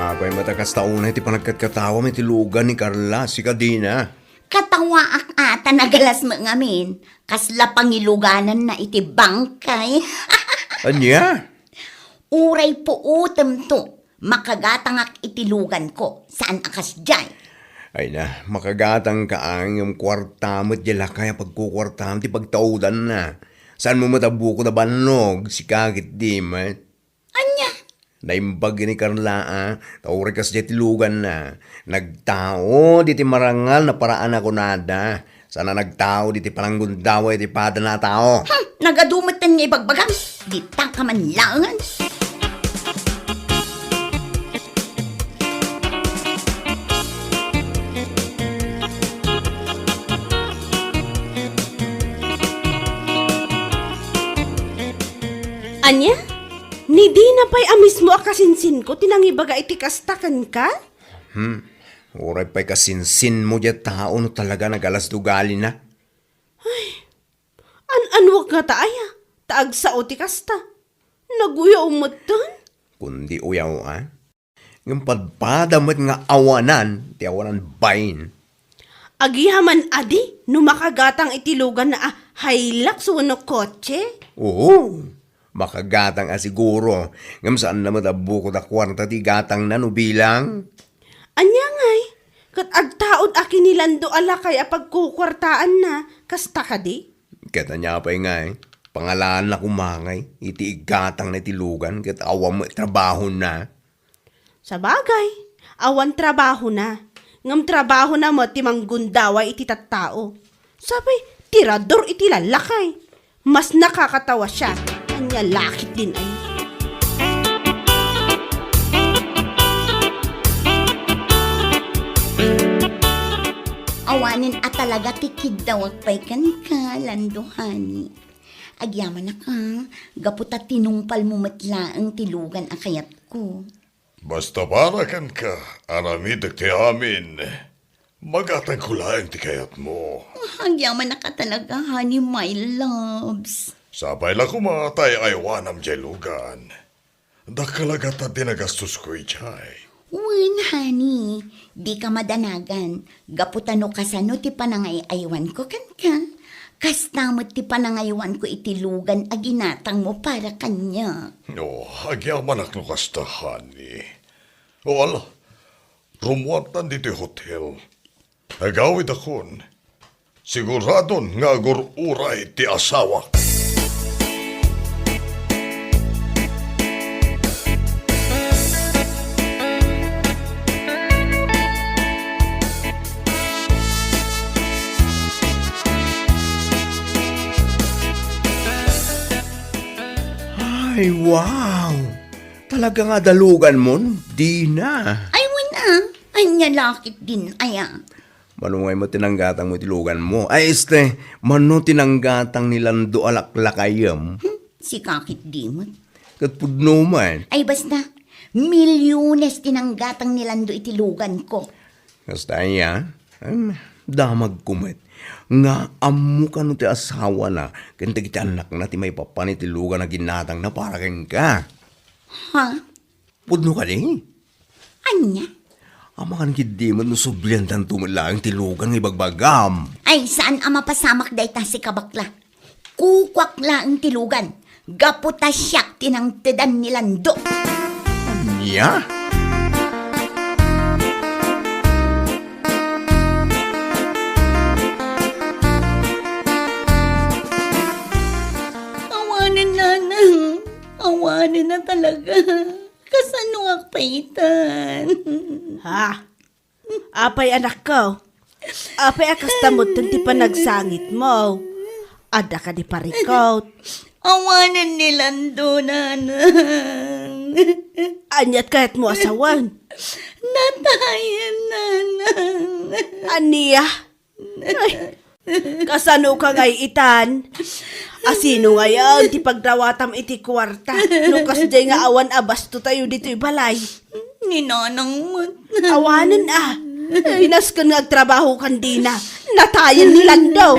Apay met a kasta unay ti panagkatkatawam iti lugan ni Carla, sika Dina? Kata Awaak a ta nagalas met ngamin, kasla pangilugananna iti bangkay. Ania? Uray puotemto, makagatangak iti luganko, saan a kasdiay. Ay na, makagatangka a ngem kuarta met diay lakay a pagkukuartam ti pagtaudanna. Saanmo met a bukod a bannog, sika ket di met. Ania? Naimbag ni Carla, a, ta uray kasdiay ti luganna. Nagtao diti marangal na paraan a kunada. Saan a nagtao diti pananggundaway iti padana a tao. Hmm, nagadu metten nga ibagbagam. Dita ka man laengen. Ania? Ni dina pay a mismo a kasinsinko ti nangibaga iti kasta kenka? Hmm. Uray pay kasinsinmo diay tao no talaga nagalas ti ugalina. Ay, an-anuak ngata aya, ta agsao ti kasta. Naguyaw metten? Kundi uyaw, a? Ngem padpada met nga awanan ti awanan bain. Agyaman a di no makagatang iti luganna a Hilux wenno kotse? Oo, makagatang a siguro, ngem saanna met a bukod a kuarta ti igatangna no bilang. Ania ngay? Ket agtaod a ken ni Lando a lakay a pagkukuartaanna, kasta kadi? Ket ania pay ngay? Pangalaanna koma ngay iti igatangna iti lugan ket awan met trabahona. Sabagay, awan trabahona, ngem trabahona met ti manggundaway iti tattao. Sapay, tirador iti lallakay. Mas nakakatawa siya. Ania la ketdin ay. Awanen a talaga ti kiddawak pay kenka, Lando, honey. Agyamanak a, gapu ta tinungpalmo met laeng ti lugan a kayatko. Basta para kenka, aramidek ti amin. Magatangko laeng ti kayatmo. Agyamanak a talaga, honey, my loves. Sapay la koma ta ay-aywanam diay lugan. Dakkel a gatad ti nagastosko idiay. Wen, honey, dika madanagan. Gapu ta no kasano ti panangay-aywanko kenka, kasta met ti panangaywanko iti lugan a ginatangmo para kaniak. No, agyamanak no kasta, honey. O ala, rummuartan ditoy hotel. Agawidakon. Siguradon nga agur-uray ti asawak. Ay, wow! Talaga nga adaluganmon, Dina. Ay, wen a. Ania la ketdin aya. Mano ngay met ti nanggatangmo iti luganmo? Ay, este, mano ti nanggatang ni Lando a laklakayem? Hmm, sika ketdi met. Ket pudno man. Ay, basta, milyones ti nanggatang ni Lando iti luganko. Kasta aya, em, damagko met nga ammo kano ti asawana ken dagiti annakna ti maipapan iti lugan a ginatangna para kenka. Ha? Pudno kadi? Ania? Amangan ketdi met no subliantanto met laeng ti lugan nga ibagbagam. Ay, saan a mapasamak dayta, sika bakla. Kukuak laeng ti lugan. Gapu ta siak ti nangtedan ni Lando. Ania? Awanen, nanang. Awanen a talaga. Kasanoak pay itan? Ha? Apay, anakko? Apay a kasta metten ti panagsangitmo? Adda kadi parikut? Awanen ni Lando, nanang. Aniat kayatmo a sawen? Natayen, nanang. Ania? Ay, kasanoka ngay itan? Asino ngayen ti pagdawatam iti kuarta no kasdiay nga awan a bastotayo ditoy balay? Ni nanang met. Awanen a. Pinasken nga agtrabaho kan Dina. Natayen ni Lando.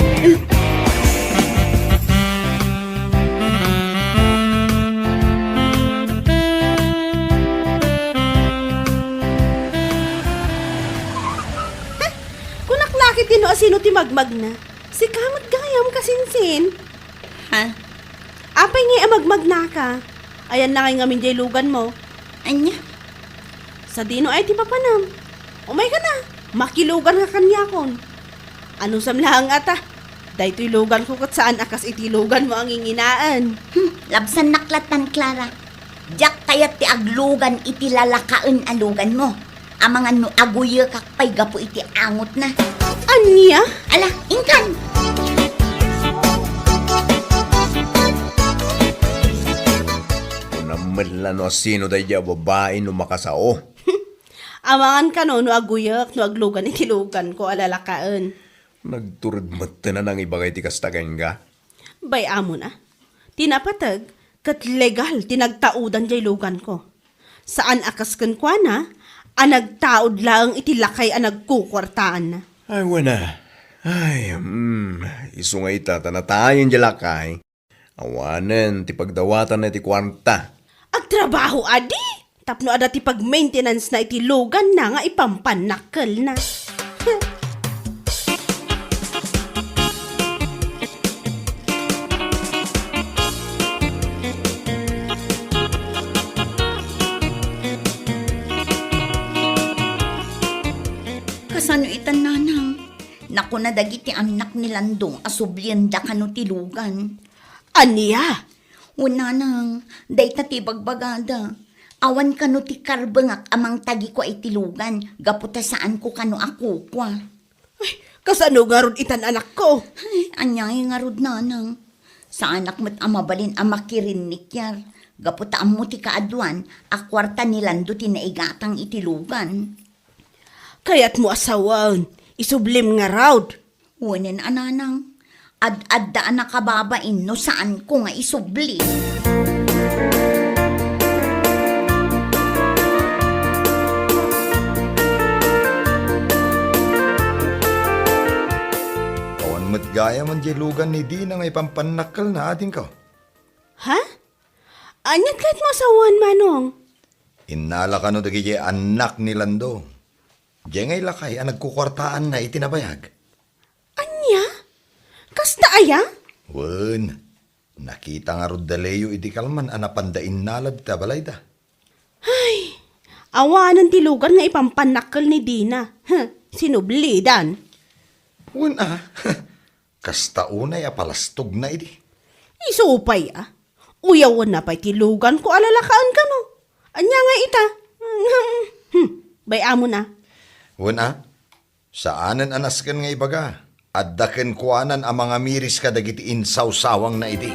Kunak la Iti no asino ti magmagna? Sika met gayam kasinsin. Ha? Apay ngay a magmagnaka? Ayanna ngay ngamin jay luganmo? Ania? Sadino ay ti papanam? Umayka na, makilugan nga kaniakon. Anusam laeng ata, daytoy luganko ket saan a kas iti luganmo a nginginaen. Hmm, labsannak lattan, Clara. Diak kayat ti aglugan iti lalakaen a luganmo. Amangan no aguyekak pay gapu iti angotna. Ania? Ala, inkan! Kunam met la no asino daydi a babai no makasao. Amangan kano no aguyek no aglugan iti luganko a lalakaen. Nagtured metten a nangibaga iti kasta kenka. Bay-amon a, ti napateg ket legal ti nagtaudan jay luganko. Saan a kas kenkuana a nagtaud laeng iti lakay a nagkukuartaanna. Ay, wen a. Ay, mm, isu nga ita ta natayen jay lakay. Awanen ti pagdawatanna iti kuarta. Agtrabaho adi tapno adda ti pag-maintenance-na iti luganna nga ipampannakkelna. Kasano itan, nanang? Nakuna dagiti annak ni Lando a sublienda kano ti lugan. Ania? Wen, nanang, dayta ti ibagbagada. Awan kano ti karbengak a mangtagikua iti lugan gapu ta saanko kano a kukua. Ay, kasano ngarud itan, anakko? Ay, ania ngarud, nanang? Saanak met a mabalin a makirinnikiar gapu ta ammo ti kaaduan a kuarta ni Lando ti naigatang iti lugan. Kayatmo a sawen, isublim ngarud. Wenen a, nanang, ad-adda a nakababain no saanko nga isubli. Awan met gayam diay lugan ni Dina nga ipampannakkelna, adingko. Ha? Aniat kayatmo a sawen, Manong? Innala kano dagiti annak ni Lando. Diay nga ilakay a nagkukuartaanna iti nabayag. Ania? Kasta aya? Wen, nakita ngarud da Leo iti kalman a napanda innalad ta balayda. Ay, awanen ti lugan nga ipampannakkel ni Dina. Huh, sinublidan. Wen a, kasta unay a palastogna idi. Isu pay a, uyawenna pay ti luganko a lalakaen kano. Ania nga ita? Hmm, bay-amon a. Wen a, saanen a nasken nga ibaga, adda kenkuanan a mangamiris kadagiti insawsawangna idi.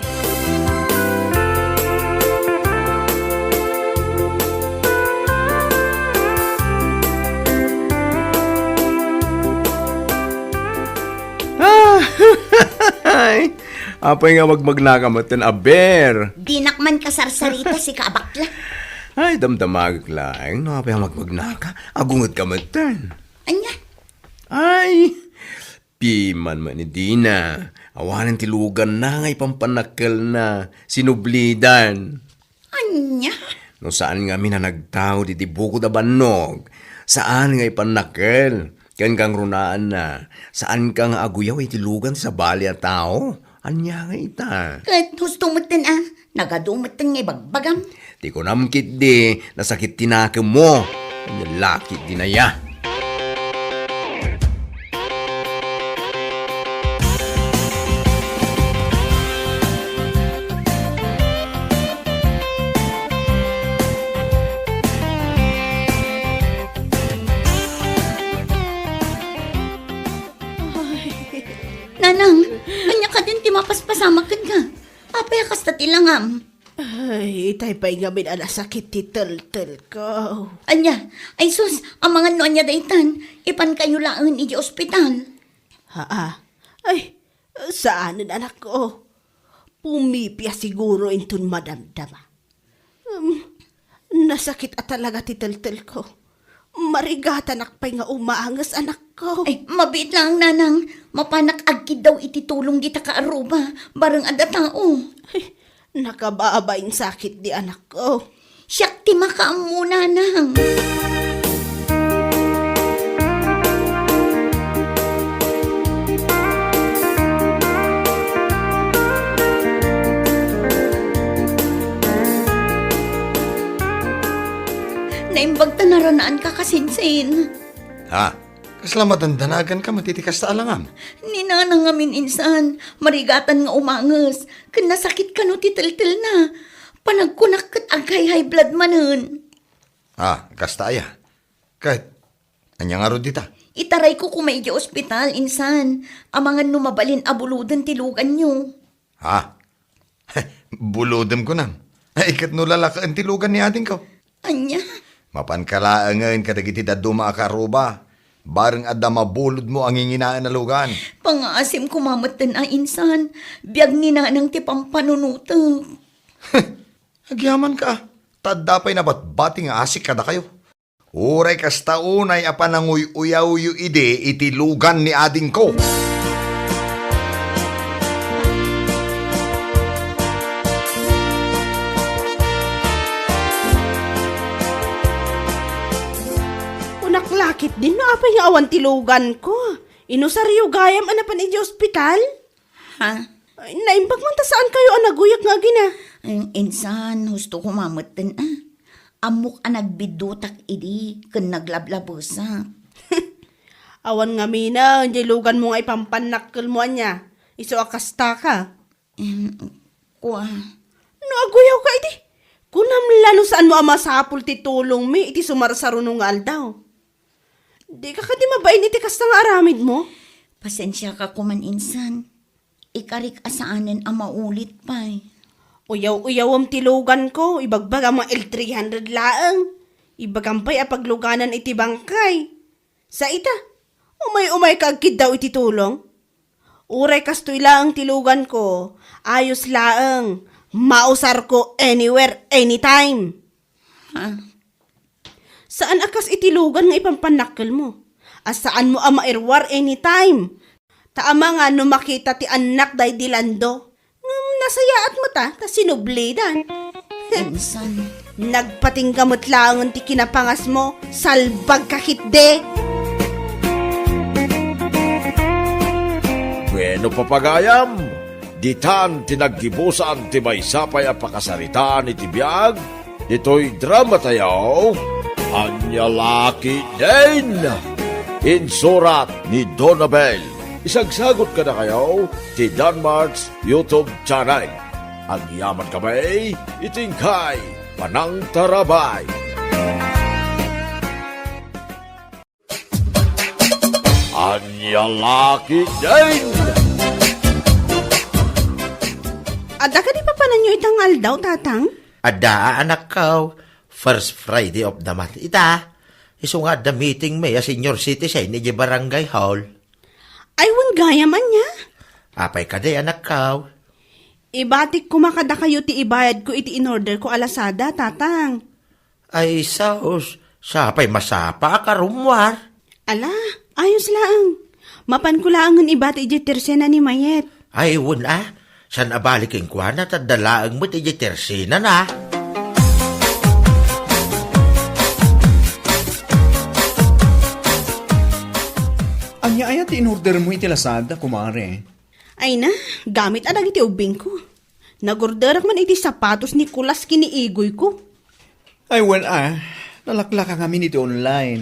Ah, ay, apay nga magmagnaka metten a bear? Dinak man kasarsarita, sika a bakla. Ay, damdamagek laeng no apay nga magmagnaka. Agunget ka metten. Ania? Ay, piman man ni Dina. Awanen ti luganna nga ipampannakkelna. Sinublidan. Ania? No saan ngamin a nagtaud iti bukod a bannog, saan nga ipannakkel ken kangrunaanna, saanka nga aguyaw iti lugan ti sabali a tao. Ania nga ita? Ket husto metten a, nagadu metten nga ibagbagam. Ti kunam ketdi, nasakit ti nakemmo. Ania la ketdi aya? Nanang, ania kadin ti mapaspasamak kenka? Apay a kasta ti langam? Ay, itay pay ngamin a nasakit ti teltelko. Ania? Ay sus, amangan no ania daytan, ipankayo laeng idiay ospital. Haa? Ay, saanen, anakko. Pumipia siguro inton madamdama. Um, nasakit a talaga ti teltelko. Marigatanak pay nga umanges, anakko. Ay, mabiit laeng, nanang. Mapanak agkiddaw iti tulong dita kaarruba, bareng adda tao. Ay, nakababain sakit di anakko. Siak ti makaammo, nanang. An kakasinsin. Ha? Kasla madandanagan ka met iti kasta a langam? Ni Nana ngamin insan, marigatan nga umanges, ken nasakit kano ti teltelna. Panagkunak ket ag-high blood manen. Ah, kasta aya. Ket, ania ngarud dita? Itarayko koma idiay ospital, insan. Amangan no mabalin a buloden ti luganyo. Ha? Bulodem kunam? Ay, ket no lalakaen ti lugan ni adingko? Ania? Mapanka laengen kadagiti dadduma a karuba. Bareng adda mabulodmo a nginginaen a lugan. Pangaasim koma metten a insan. Biag ni Nanang ti pampanunotek. Agyamanka, ta adda pay nabatbati nga asik kadakayo. Uray kasta unay a pananguy-uyawyo idi iti lugan ni adingko. Kunak lakit din no apay nga awan ti luganko. Inusaryo gayam a napan idiay ospital? Ha? Ay, naimbag man ta saan kayo a naguyak nga agina. Mm, insan, husto ko mametten, ah. Ammok a nagbiddutak idi, ken naglablabesak. Awan ngaminen, diay luganmo nga ipampannakkelmo ania. Isu a kasta ka. Em, kua. No aguyaw ka idi, kunam la no saan mo a masapul ti tulongmi iti sumarsaruno nga aldaw. Di ka kadi mabain iti kasta nga aramidmo? Pasensia ka koman insan. Ikarik a saanen a maulit pay. Uyaw-uyawem ti luganko, ibagbagam nga L three hundred laeng. Ibagam pay a pagluganan iti bangkay. Sa ita, umay-umay ka agkiddaw iti tulong. Uray kastoy laeng ti luganko, ayos laeng, mausarko anywhere, anytime. Ha? Saan a kas iti lugan nga ipampannakkelmo? A saanmo a mairuar anytime? Ta amangan no makita ti annak daydi Lando. Ngem nasayaat met a, ta sinublidan. Insan. Nagpatingga met laengen ti kinapangasmo, salbag ka ketdi. Bueno, papagayam, ditan ti naggibusan ti maysa pay a pakasaritaan iti biag, ditoy dramatayo, Ania La Ketdin! Insurat ni Donabel. Isagsagut kadakayo ti Danmart's YouTube channel. Agyaman kami iti inkay panangtarabay. Ania La Ketdin! Adda kadi papananyo ita nga aldaw, Tatang? Adda, anakko. First Friday of the month ita. Isu nga adda meeting mi a senior citizen iti barangay hall. Ay, wen gayam ania? Apay kadi, anakko? Ibatik koma kadakayo ti ibayadko iti inorderko a Lazada, Tatang. Ay, sus, sapay masapa a karummuar. Ala, ayos laeng. Mapanko laengen ibati idiay tersena ni Mayet. Ay, wen a. Saan a bali kenkuana, ta adda laeng met idiay tersenana. Ania aya ti inordermo iti Lazada, kumare? Ay na, gamit a dagiti ubbingko. Nagorderak man iti sapatos ni Kulas ken ni Igoyko. Ay, wen a, nalaklaka ngamin iti online.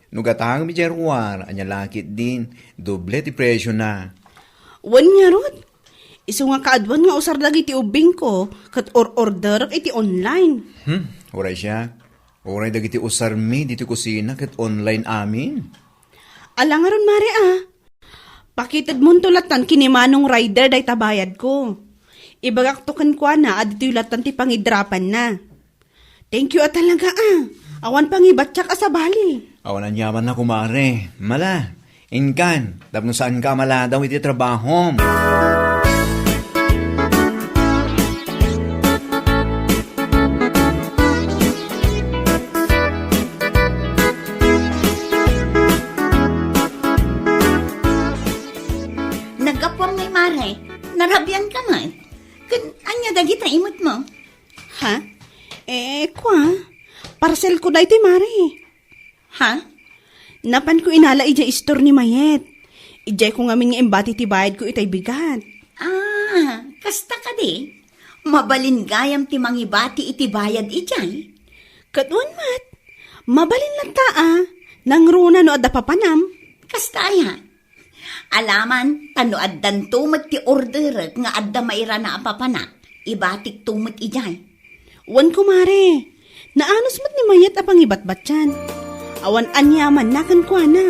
No gatangem idiay ruar, ania La Ketdin, doble ti presiona. Wen ngarud, isu nga kaaduan nga usar dagiti ubbingko, ket or-orderek iti online. Hmm, uray siak. Uray dagiti usarmi ditoy kusina ket online amin. Ala ngarud, Mare, a. Pakitedmonto lattan ken ni Manong Rider dayta bayadko. Ibagakto kenkuana a ditoy lattan ti pangidrapanna. Thank you a talaga, a. Awan pangibatiak a sabali. Awan aniamanna, kumare. Mala, inkan, tapno saanka a maladaw iti trabahom. Naggapuam ngay, Mare. Narabian ka man. Ken ania dagita imut mo? Ha? Eh, kua, parcel ko daytoy, Mare. Ha? Napanko inala idiay istor ni Mayet. Idiay ko ngamin nga imbati ti bayad ko itay bigat. Ah, kasta kadi? Mabalin gayam ti mangibati iti bayad idiay? Ket wen met. Mabalin latta a, nangruna no adda papanam. Kasta aya? Alaman, ta no addanto met ti orderek nga adda mairana a papanak, ibatikto met idiay. Wen, kumare, naanus met ni Mayet a pangibatbatian. Awan aniamanna kenkuana.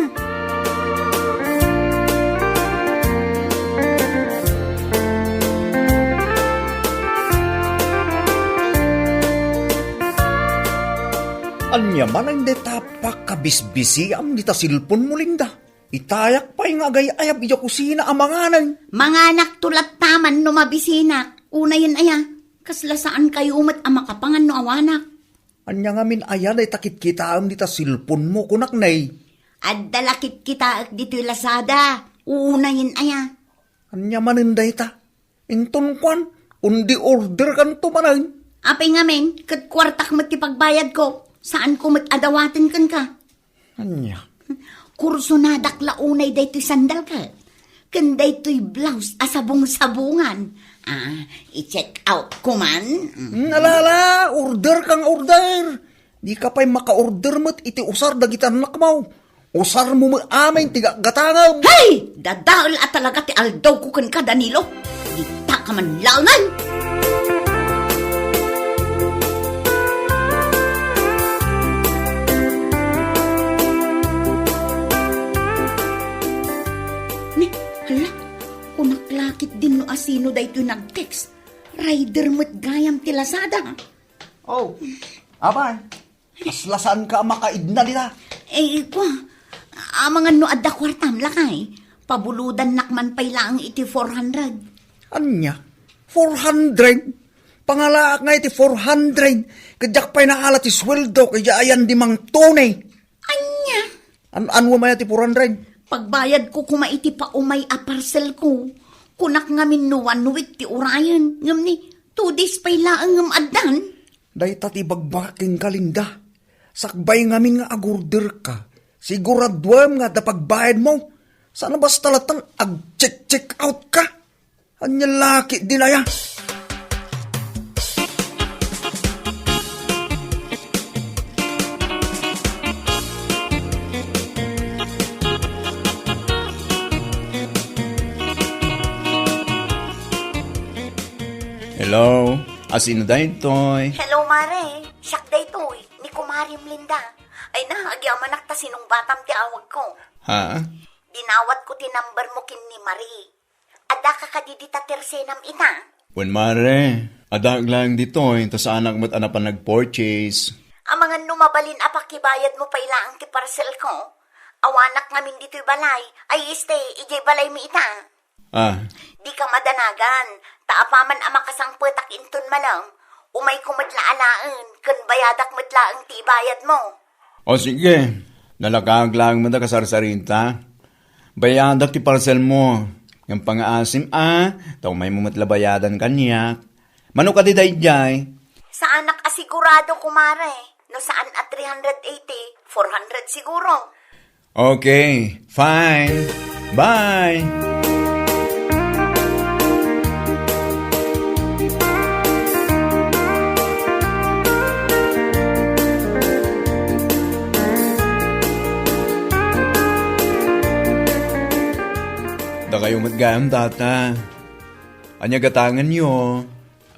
Ania manen dayta pakabisbisiam dita cellphone mo, Linda? Itayak pay nga agay-ayab idiay kusina a manganen. Manganakto latta man no mabisinak. Unayen aya, kasla saankayo met a makapangan no awanak. Ania ngamin aya dayta kitkitaem dita cellphone mo, kunak ne? Adda la kitkitaek ditoy Lazada. Unayen aya. Ania manen dayta? Inton kuan, kundi orderkanto manen. Apay ngamin, ket kuartak met ti pagbayadko. Saanko met a dawaten kenka. Ania? Kursonadak la unay daytoy sandalka. Ken daytoy blouse a sabong-sabongan. Ah, i-check out ko man. Mm. Hmm, ala, ala, order kang order. Dika pay maka-order met iti usar dagiti annakmo. Usarmo met amin ti gatgatangem. Hey! Dadael a talaga ti aldawko kenka, Danilo. Dita ka man laengen. Ni, hala, kunak la ketdin no asino daytoy nag-text. Rider met gayam ti Lazada. Oh, apay. Kasla saanka a makaidna dita. Eh, kua, amangan no adda kuartam, lakay. Pabulodannak man pay laeng iti four hundred. Ania? Four hundred? Pangalaak nga iti four hundred, ket diak pay naala ti sueldok idiay ayan di Mang Tony. Ania? An-, ania manen ti four hundred? Pagbayadko koma iti paumay a parcelko. Kunak ngamin no one week ti urayen. Ngem ni, two days pay laeng ngem addan. Dayta ti ibagbagak kenka, Linda. Sakbay ngamin nga agorderka, siguraduem nga adda pagbayadmo. Saan a basta latta nga ag-check-check out ka. Ania la ketdin aya? Hello? Asino daytoy? Hello, Mare. Siak daytoy, ni Kumarem Linda. Ay na, agyamanak ta sinungbatam ti awagko. Ha? Dinawatko ti number mo ken ni Marie. Addaka kadi dita tersenam ita? Wen, Mare. Addaak laeng ditoy, ta saanak met a napan nag-purchase. Amangan no mabalin a pakibayad mo pay laeng ti parcel ko. Awanak ngamin ditoy balay. Ay, este, idiay balay mi ita. Ah. Dika madanagan, ta apaman a makasangpetak inton malem, umayko met la alaen, ken bayadak met laeng ti ibayad mo. O sige, nalakaag laeng met a kasarsarita. Bayadak ti parcel mo. Ngem pangaasim a, ta umaymo met la bayadan kaniak. Mano kadi daydiay? Saanak a sigurado, kumare. No saan a three hundred eighty, four hundred siguro. Okay, fine. Bye! Dakayo met gayam, Tata. Ania gatangenyo?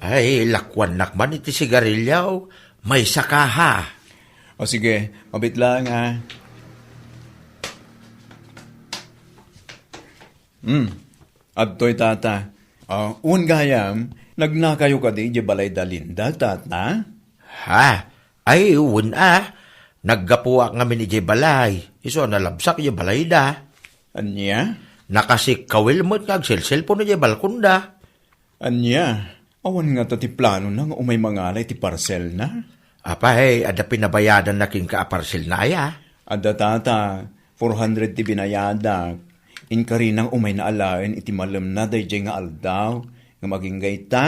Ay, lakuannak man iti sigarilyo. Maysa ka, ha? O sige, mabit lang, ha? Hmm, adtoy, Tata. Ah, wen gayam, nagnakayo kadi idiay balay da Linda, Tata? Ha? Ay, wen a. Naggapuak ngamin idiay balay. Isu a nalabsak idiay balayda. Ania? Nakasikkawil met nga agselselpon idiay balkonda. Ania? Awan ngata ti planona nga umay mangala iti parcelna? Apay, adda pinabayadanna kenka a parcelna aya? Adda, Tata, four hundred ti binayadak. Inkarina nga umayna alaen iti malemna daydiay nga aldaw. Ngem agingga ita,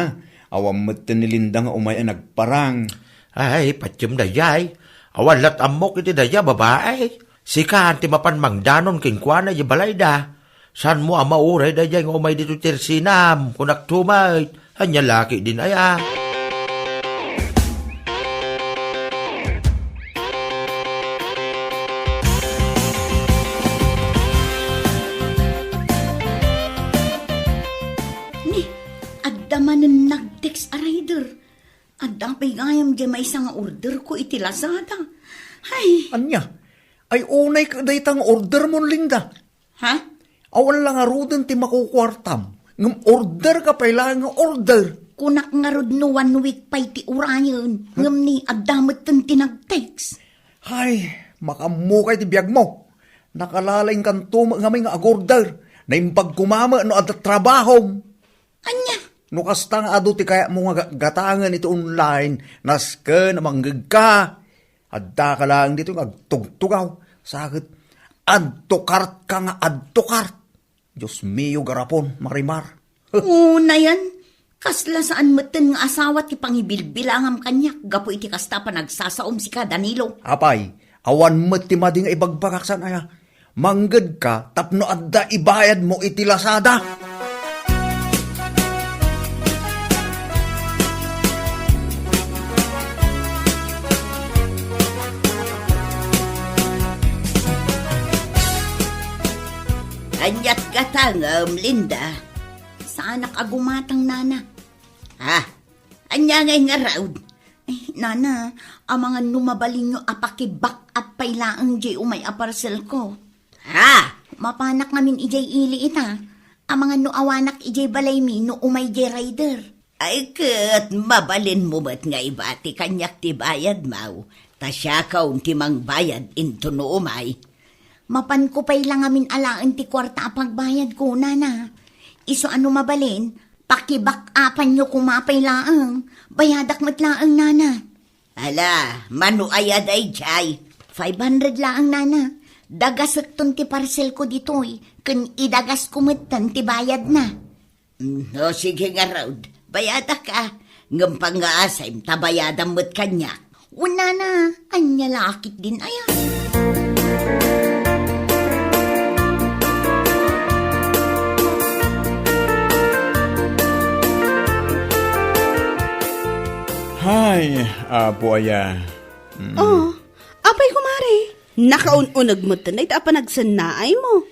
awan metten ni Linda nga umay a nagparang. Ay, patiem daydiay. Awan lat' ammok iti daydiay a babai. Sika ti mapan mangdanon kenkuana idiay balayda. Saanmo a mauray daydiay nga umay ditoy tersenam, kunakto met. Ania la ketdin aya? Anen nag-text a rider. Adda pay gayam diay maysa nga order ko iti Lazada. Ay. Ania? Ay, unay ka dayta nga order mo, Linda. Ha? Awan la ngaruden ti makukuartam. Ngem order ka pay laeng nga order. Kunak ngarud no one week pay ti urayen. Ngem ni adda metten ti nag-text. Hay, makaammo kay ti biag mo. Nakalaing kanto met ngamin nga agorder. Naimbag koma met no adda trabahom. Ania? No kasta nga adu ti kayatmo nga ga-, gatangen iti online, nasken a mangged ka. Adda ka laeng ditoy nga agtugtugaw. Sa ket, add to cart ka nga add to cart. Dios mio, garapon, Marimar. Unayen, kasla saan metten nga asawa ti pangibilbilangam kaniak gapu iti kasta a panagsasaom sika, Danilo. Apay, awan met ti madi nga ibagbagak, saan aya? Mangged ka tapno adda ibayadmo iti Lazada. Aniat gatangem, Linda? Saanak a gumatang, nana. Ha? Ania ngay ngarud? Ay, nana, amangan no mabalinyo a paki-back up pay laeng diay umay a parcel ko. Ha? Mapanak ngamin idiay ili ita. Amangan no awanak idiay balaymi no umay diay rider. Ay ket, mabalinmo met nga ibati kaniak ti bayadmo, ta siakon ti mangbayad intono umay. Mapanko pay la ngamin alaen ti kuarta a pagbayadko, nana. Isu a no mabalin, paki-back upanyo koma pay laeng. Bayadak met laeng, nana. Ala, mano aya daydiay? Five hundred laeng, nana. Dagasekton ti parcelko ditoy, ken idagasko metten ti bayadna. Mm, o, sige ngarud, bayadak a. Ngem pangngaasem ta bayadam met kaniak. Wen, nana, ania la ketdin aya? Hay, Apo aya. Mm. Oh, apay, kumare? Nakaun-uneg metten dayta a panagsennaaymo.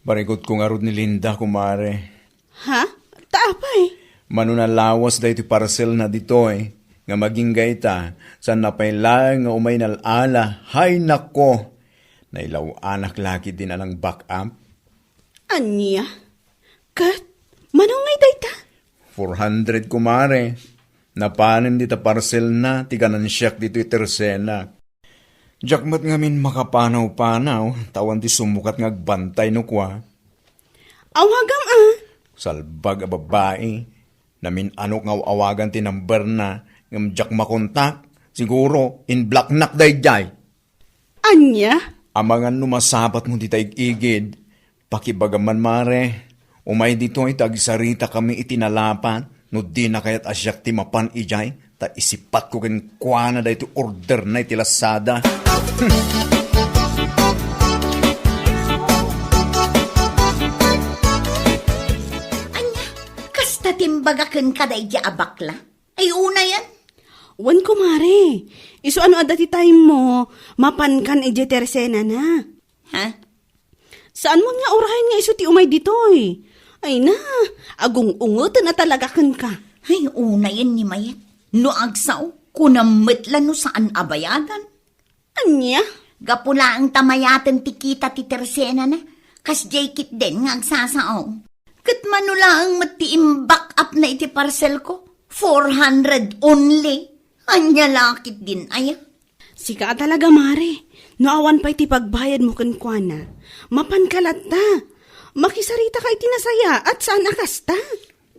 Barikotko ngarud ni Linda, kumare. Ha? Ta apay? Mano nalawas daytoy parcelna ditoy, nga agingga ita, saanna pay laeng nga umay nal-ala. Hay nako! Nailaw-anak la ketdin a nang-back up. Ania? Ket, mano ngay dayta? Four hundred, kumare. Napanen dita parcelna ti ganansiak ditoy tersenak. Diak met ngamin makapanaw-panaw, ta awan ti sumukat nga agbantay no kua. Awagam a. Salbag a babai. Namin-anok nga aw-awagan ti numberna, ngem diak makontak. Siguro, in-blocknak daydiay. Ania? Amangan no masabatmo dita ig-igid, pakibagam man, mare. Umay ditoy ta agsaritakami iti nalapat, no dina kayat a siak ti mapan idiay, ta isipatko kenkuana daytoy orderna iti Lazada. Ania, kasta ti imbaga kenka daydiay a bakla? Ay, unayen? Wen, kumare. Isu a no adda ti time mo, mapankan idiay tersenana. Ha? Saanmon nga urayen nga isu ti umay ditoy? Ay na, agung-ungeten a talaga kenka. Ay, unayen ni Mayet. No agsao, kunam met la no saan a bayadan. Ania? Gapu laeng ta mayaten ti kita ti tersenana, kasdiay ketdin nga agsasao. Ket mano laeng met ti im-back up-na iti parcelko? Four hundred only. Ania la ketdin aya? Sika a talaga, mare. No awan pay ti pagbayadmo kenkuana, mapanka latta. Makisaritaka iti nasayaat, saan a kasta.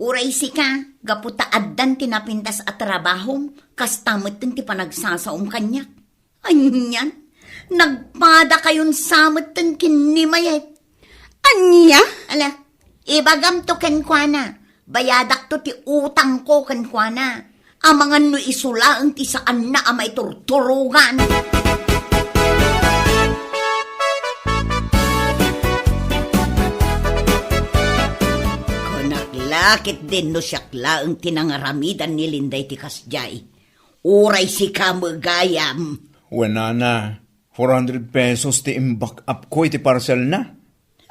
Uray sika, gapu ta addan ti napintas a trabahom, kasta metten ti panagsasaom kaniak. Anian, nagpadakayon sa metten ken ni Mayet. Ania? Ala, ibagamto kenkuana, bayadakto ti utangko kenkuana. Amangan no isu laeng ti saanna a maiturturogan. Kunak la ketdin no siak laeng ti nangaramidan ni Linda iti kasdiay. Uray sika met gayam. Wen, nana, four hundred pesos ti im-back up-ko iti parcelna.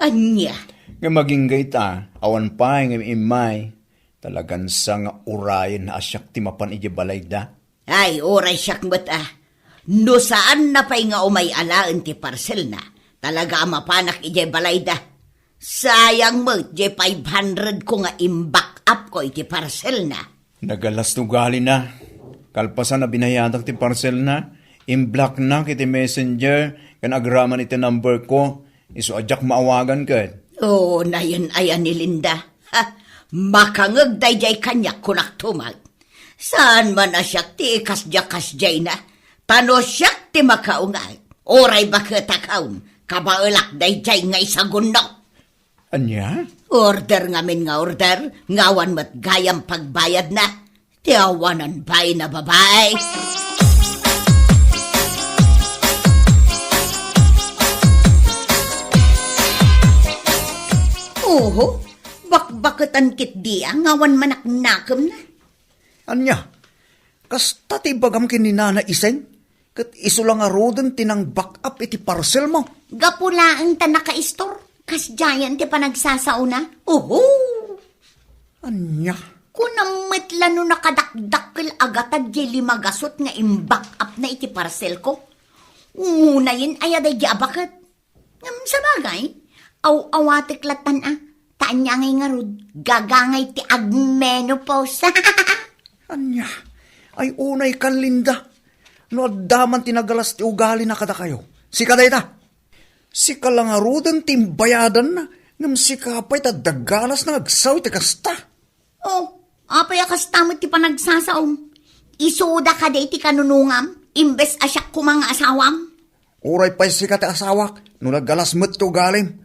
Ania? Ngem agingga ita, awan pay nga immay. Talagan sa nga urayen a siak ti mapan idiay balayda. Ay, uray siak met a. No saanna pay nga umay alaen ti parcelna, talaga a mapanak idiay balayda. Sayang met diay five hundred ko nga imback up ko iti parcelna. Nagalas ti ugalina. Kalpasan a binayadak ti parcelna, imblocknak iti messenger ken agraman iti number ko. Isu a diak maawagan ket. Oo, nayen aya ni Linda. Ha, makangeg daydiay kaniak, kunak tumak. Saan man a siak ti ikasdiakasdiayna. Ta no siak ti makaungag, uray baketak a, kabaelak daydiay nga isagunno. Ania? Order ngamin nga order, nga awan met gayam pagbayadna. Ti awanan bain a babai. Oho, bakbaketan ketdi a nga awan manaknakemna. Ania? Kasta ti ibagam ken ni Nana Iseng? Ket isu la ngaruden ti nang-back up iti parcelmo. Gapu laeng ta nakaistor, kasdiayen ti panagsasaona. Uhu! Ania? Kunam met la no nakadakdakkel a gatad diay lima gasut nga imback up na iti parcelko. Unayen aya daydi a baket. Ngem sabagay, aw-awatek lattan a, ta ania ngay ngarud, gagangay ti agmenopause. Ania? Ay unay kan Linda. No adda man ti nagalas ti ugalina kadakayo, sika dayta. Sika la ngaruden ti imbayadanna, ngem sika pay ta adda galasna nga agsaw iti kasta. Oh, apay a kasta met ti panagsasaom? Isuda kadi ti kanunungam, imbes a siak koma nga asawam? Uray pay sika ti asawak, no nagalas met ti ugalim.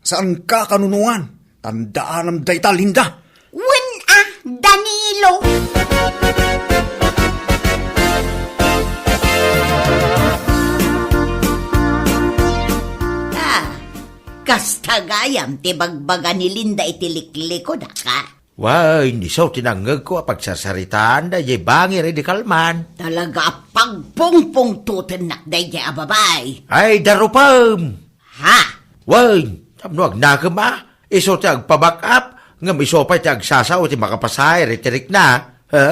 Saanka kanunungan, tandaanam dayta, Linda. Wen a, Danilo! Ah, kasta gayam ti bagbaga ni Linda iti liklikod, aka? Wen, isu ti nangngegko a pagsarsaritaan daydiay bangir idi kalman. Talaga a pagpungpungtotennak daydiay a babai. Ay, darupem! Ha? Wen, tapno agnakem a, isu ti agpa-back up, ngem isu pay ti agsasao iti makapasaher iti rikna. Ha?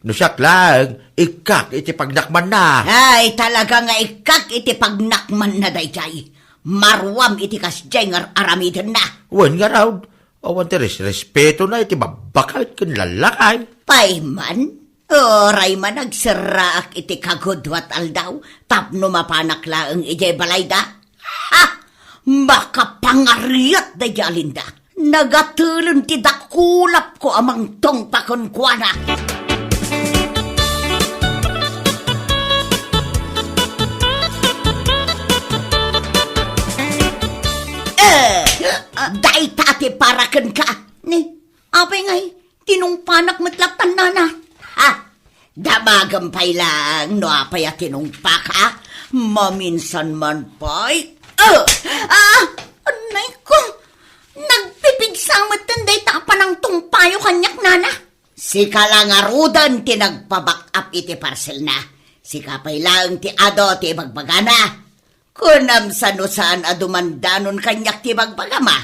No siak laeng, ikkak iti pagnakmanna. Ay, talaga nga ikkak iti pagnakmanna daydiay. Maruam iti kasdiay nga ar-aramidenna. Wen ngarud, awan ti resrespetona iti babbaket ken lallakay. Pay man, uray man agserraak iti kagudua ti aldaw tapno mapanak laeng idiay balayda. Ha! Makapangariat daydiay a Linda. Nagatelen ti dakulapko a mangtungpa kenkuana. Eh, dayta ti para kenka. Ni, apay ngay, tinungpanak met lattan, nana. Ha? Damagem pay laeng no apay a tinungpaka. Maminsan man pay. Ah! Ah! Anay ko! Nagpipigsa metten dayta a panangtungpayo kaniak, nana. Sika la ngaruden ti nagpa-back up iti parcelna. Sika pay laeng ti adu ti ibagbagana. Kunam sa no saan a dumandanon kaniak ti bagbagam a.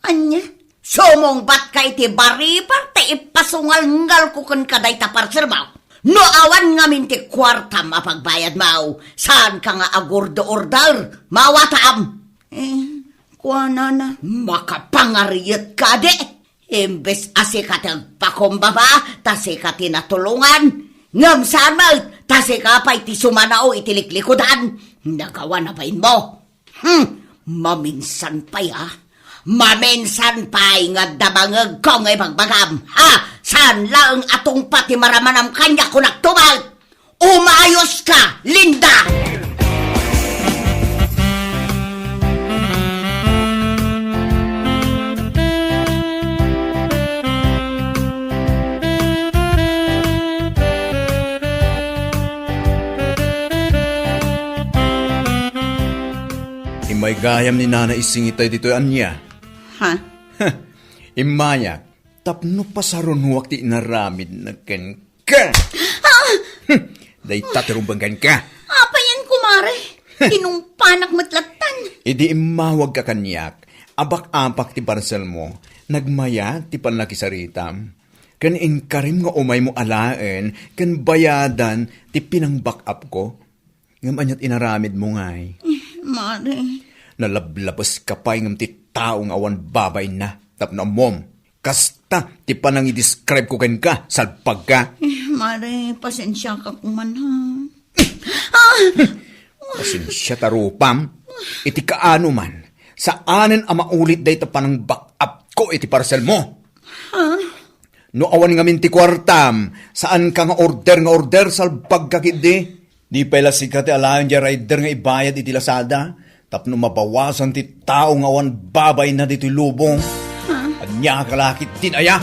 Ania? Sumungbatka iti baripar ta ipasungalngalko kenka dayta parcelmo. No awan ngamin ti kuartam a pagbayadmo, saanka nga agurdo-order, mawatam. Eh, kuanana, makapangarietka di. Imbes a sika ti agpakumbaba, ta sika ti natulongan. Ngem saan met, ta sika pay ti sumanao iti liklikudan. Nagawa na bainmo. Hmm, maminsan pay, ah. Maminsan pay nga adda mangegko nga ibagbagam. Ha? Saan laeng a tungpa ti maramanam kaniak, kunak tumet? Umayoska, Linda! Immay gayam ni Nana Ising itay ditoy, ania? Ha? Immayak, tapno pasarunoak ti inaramidna kenka. Ah! Hmm, dayta ti rumbeng kenka. Apayen, kumare? Tinungpanak met lattan. Idi immawagka kaniak, abak-apak ti parcelmo, nagmayat ti pannakisaritam. ken inkarim nga umaymo alaen ken bayadan ti pinang-back up ko. Ngem aniat inaramidmo ngay? Mare. Nalablabeska pay ngem ti tao nga awan babainna tapno ammom. Kasta ti panangidescribe ko kenka, salpagka. Eh, Mare, pasensiaka koman, ha? Ah! Pasensia ta rupam. Iti kaano man, saanen a maulit dayta panang-back up ko iti parcelmo. Ha? No awan ngamin ti kuartam, saanka nga order nga order, salpagka ketdi. Di pay la sika ti alaen diay rider nga ibayad iti Lazada tapno mabawasan ti tao nga awan babainna ditoy lubong. Ha? Ania ka la ketdin aya?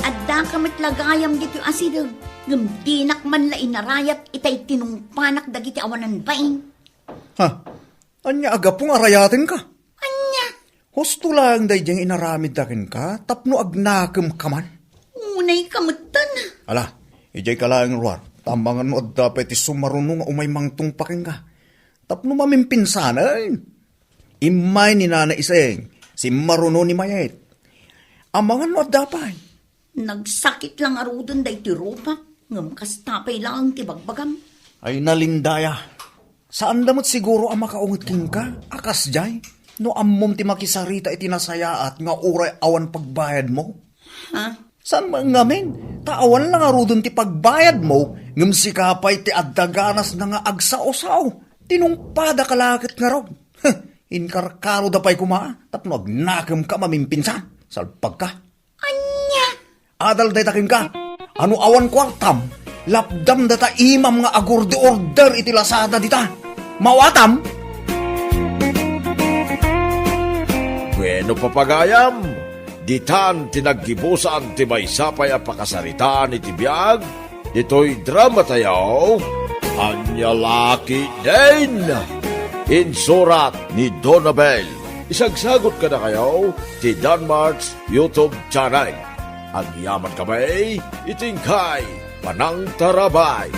Addaka met la gayam ditoy asideg, ngem dinak man la inarayat itay tinungpanak dagiti awanan bain. Ha? Ania a gapu nga arayatenka? Ania? Husto laeng daydiay nga inaramidda kenka tapno agnakemka man. Unayka metten. Ala, idiayka laeng ruar, ta amangan no adda pay ti sumaruno nga umay mangtungpa kenka. Tapno mamimpinsanen. Immay ni Nana Iseng, simmaruno ni Mayet. Amangan no adda pay. Nagsakit la ngaruden daytoy rupak, ngem kasta pay laeng ti bagbagam. Ay, nalindaya. Saanda met siguro a makaunget kenka a kasdiay no ammom ti makisarita iti nasayaat nga uray awan pagbayadmo. Ha? Saan man ngamin, ta awan la ngaruden ti pagbayadmo, ngem sika pay ti adda ganasna nga agsao-sao. Tinungpadaka la ket ngarud. Heh, inkarkaroda pay koma tapno agnakemka mamimpinsan. Salpagka. Ania? Adal dayta kenka. Ano awan kuartam, lapdam data imam nga agordi-order iti Lazada dita. Mawatam? Bueno, papagayam, ditan ti naggibusan ti maysa pay a pakasaritaan iti biag ditoy drama tayo, Ania La Ketdin. Insurat ni Donabel. Isagsagot kadakayo ti Danmart's YouTube channel. Agyaman kami iti inkay panangtarabay.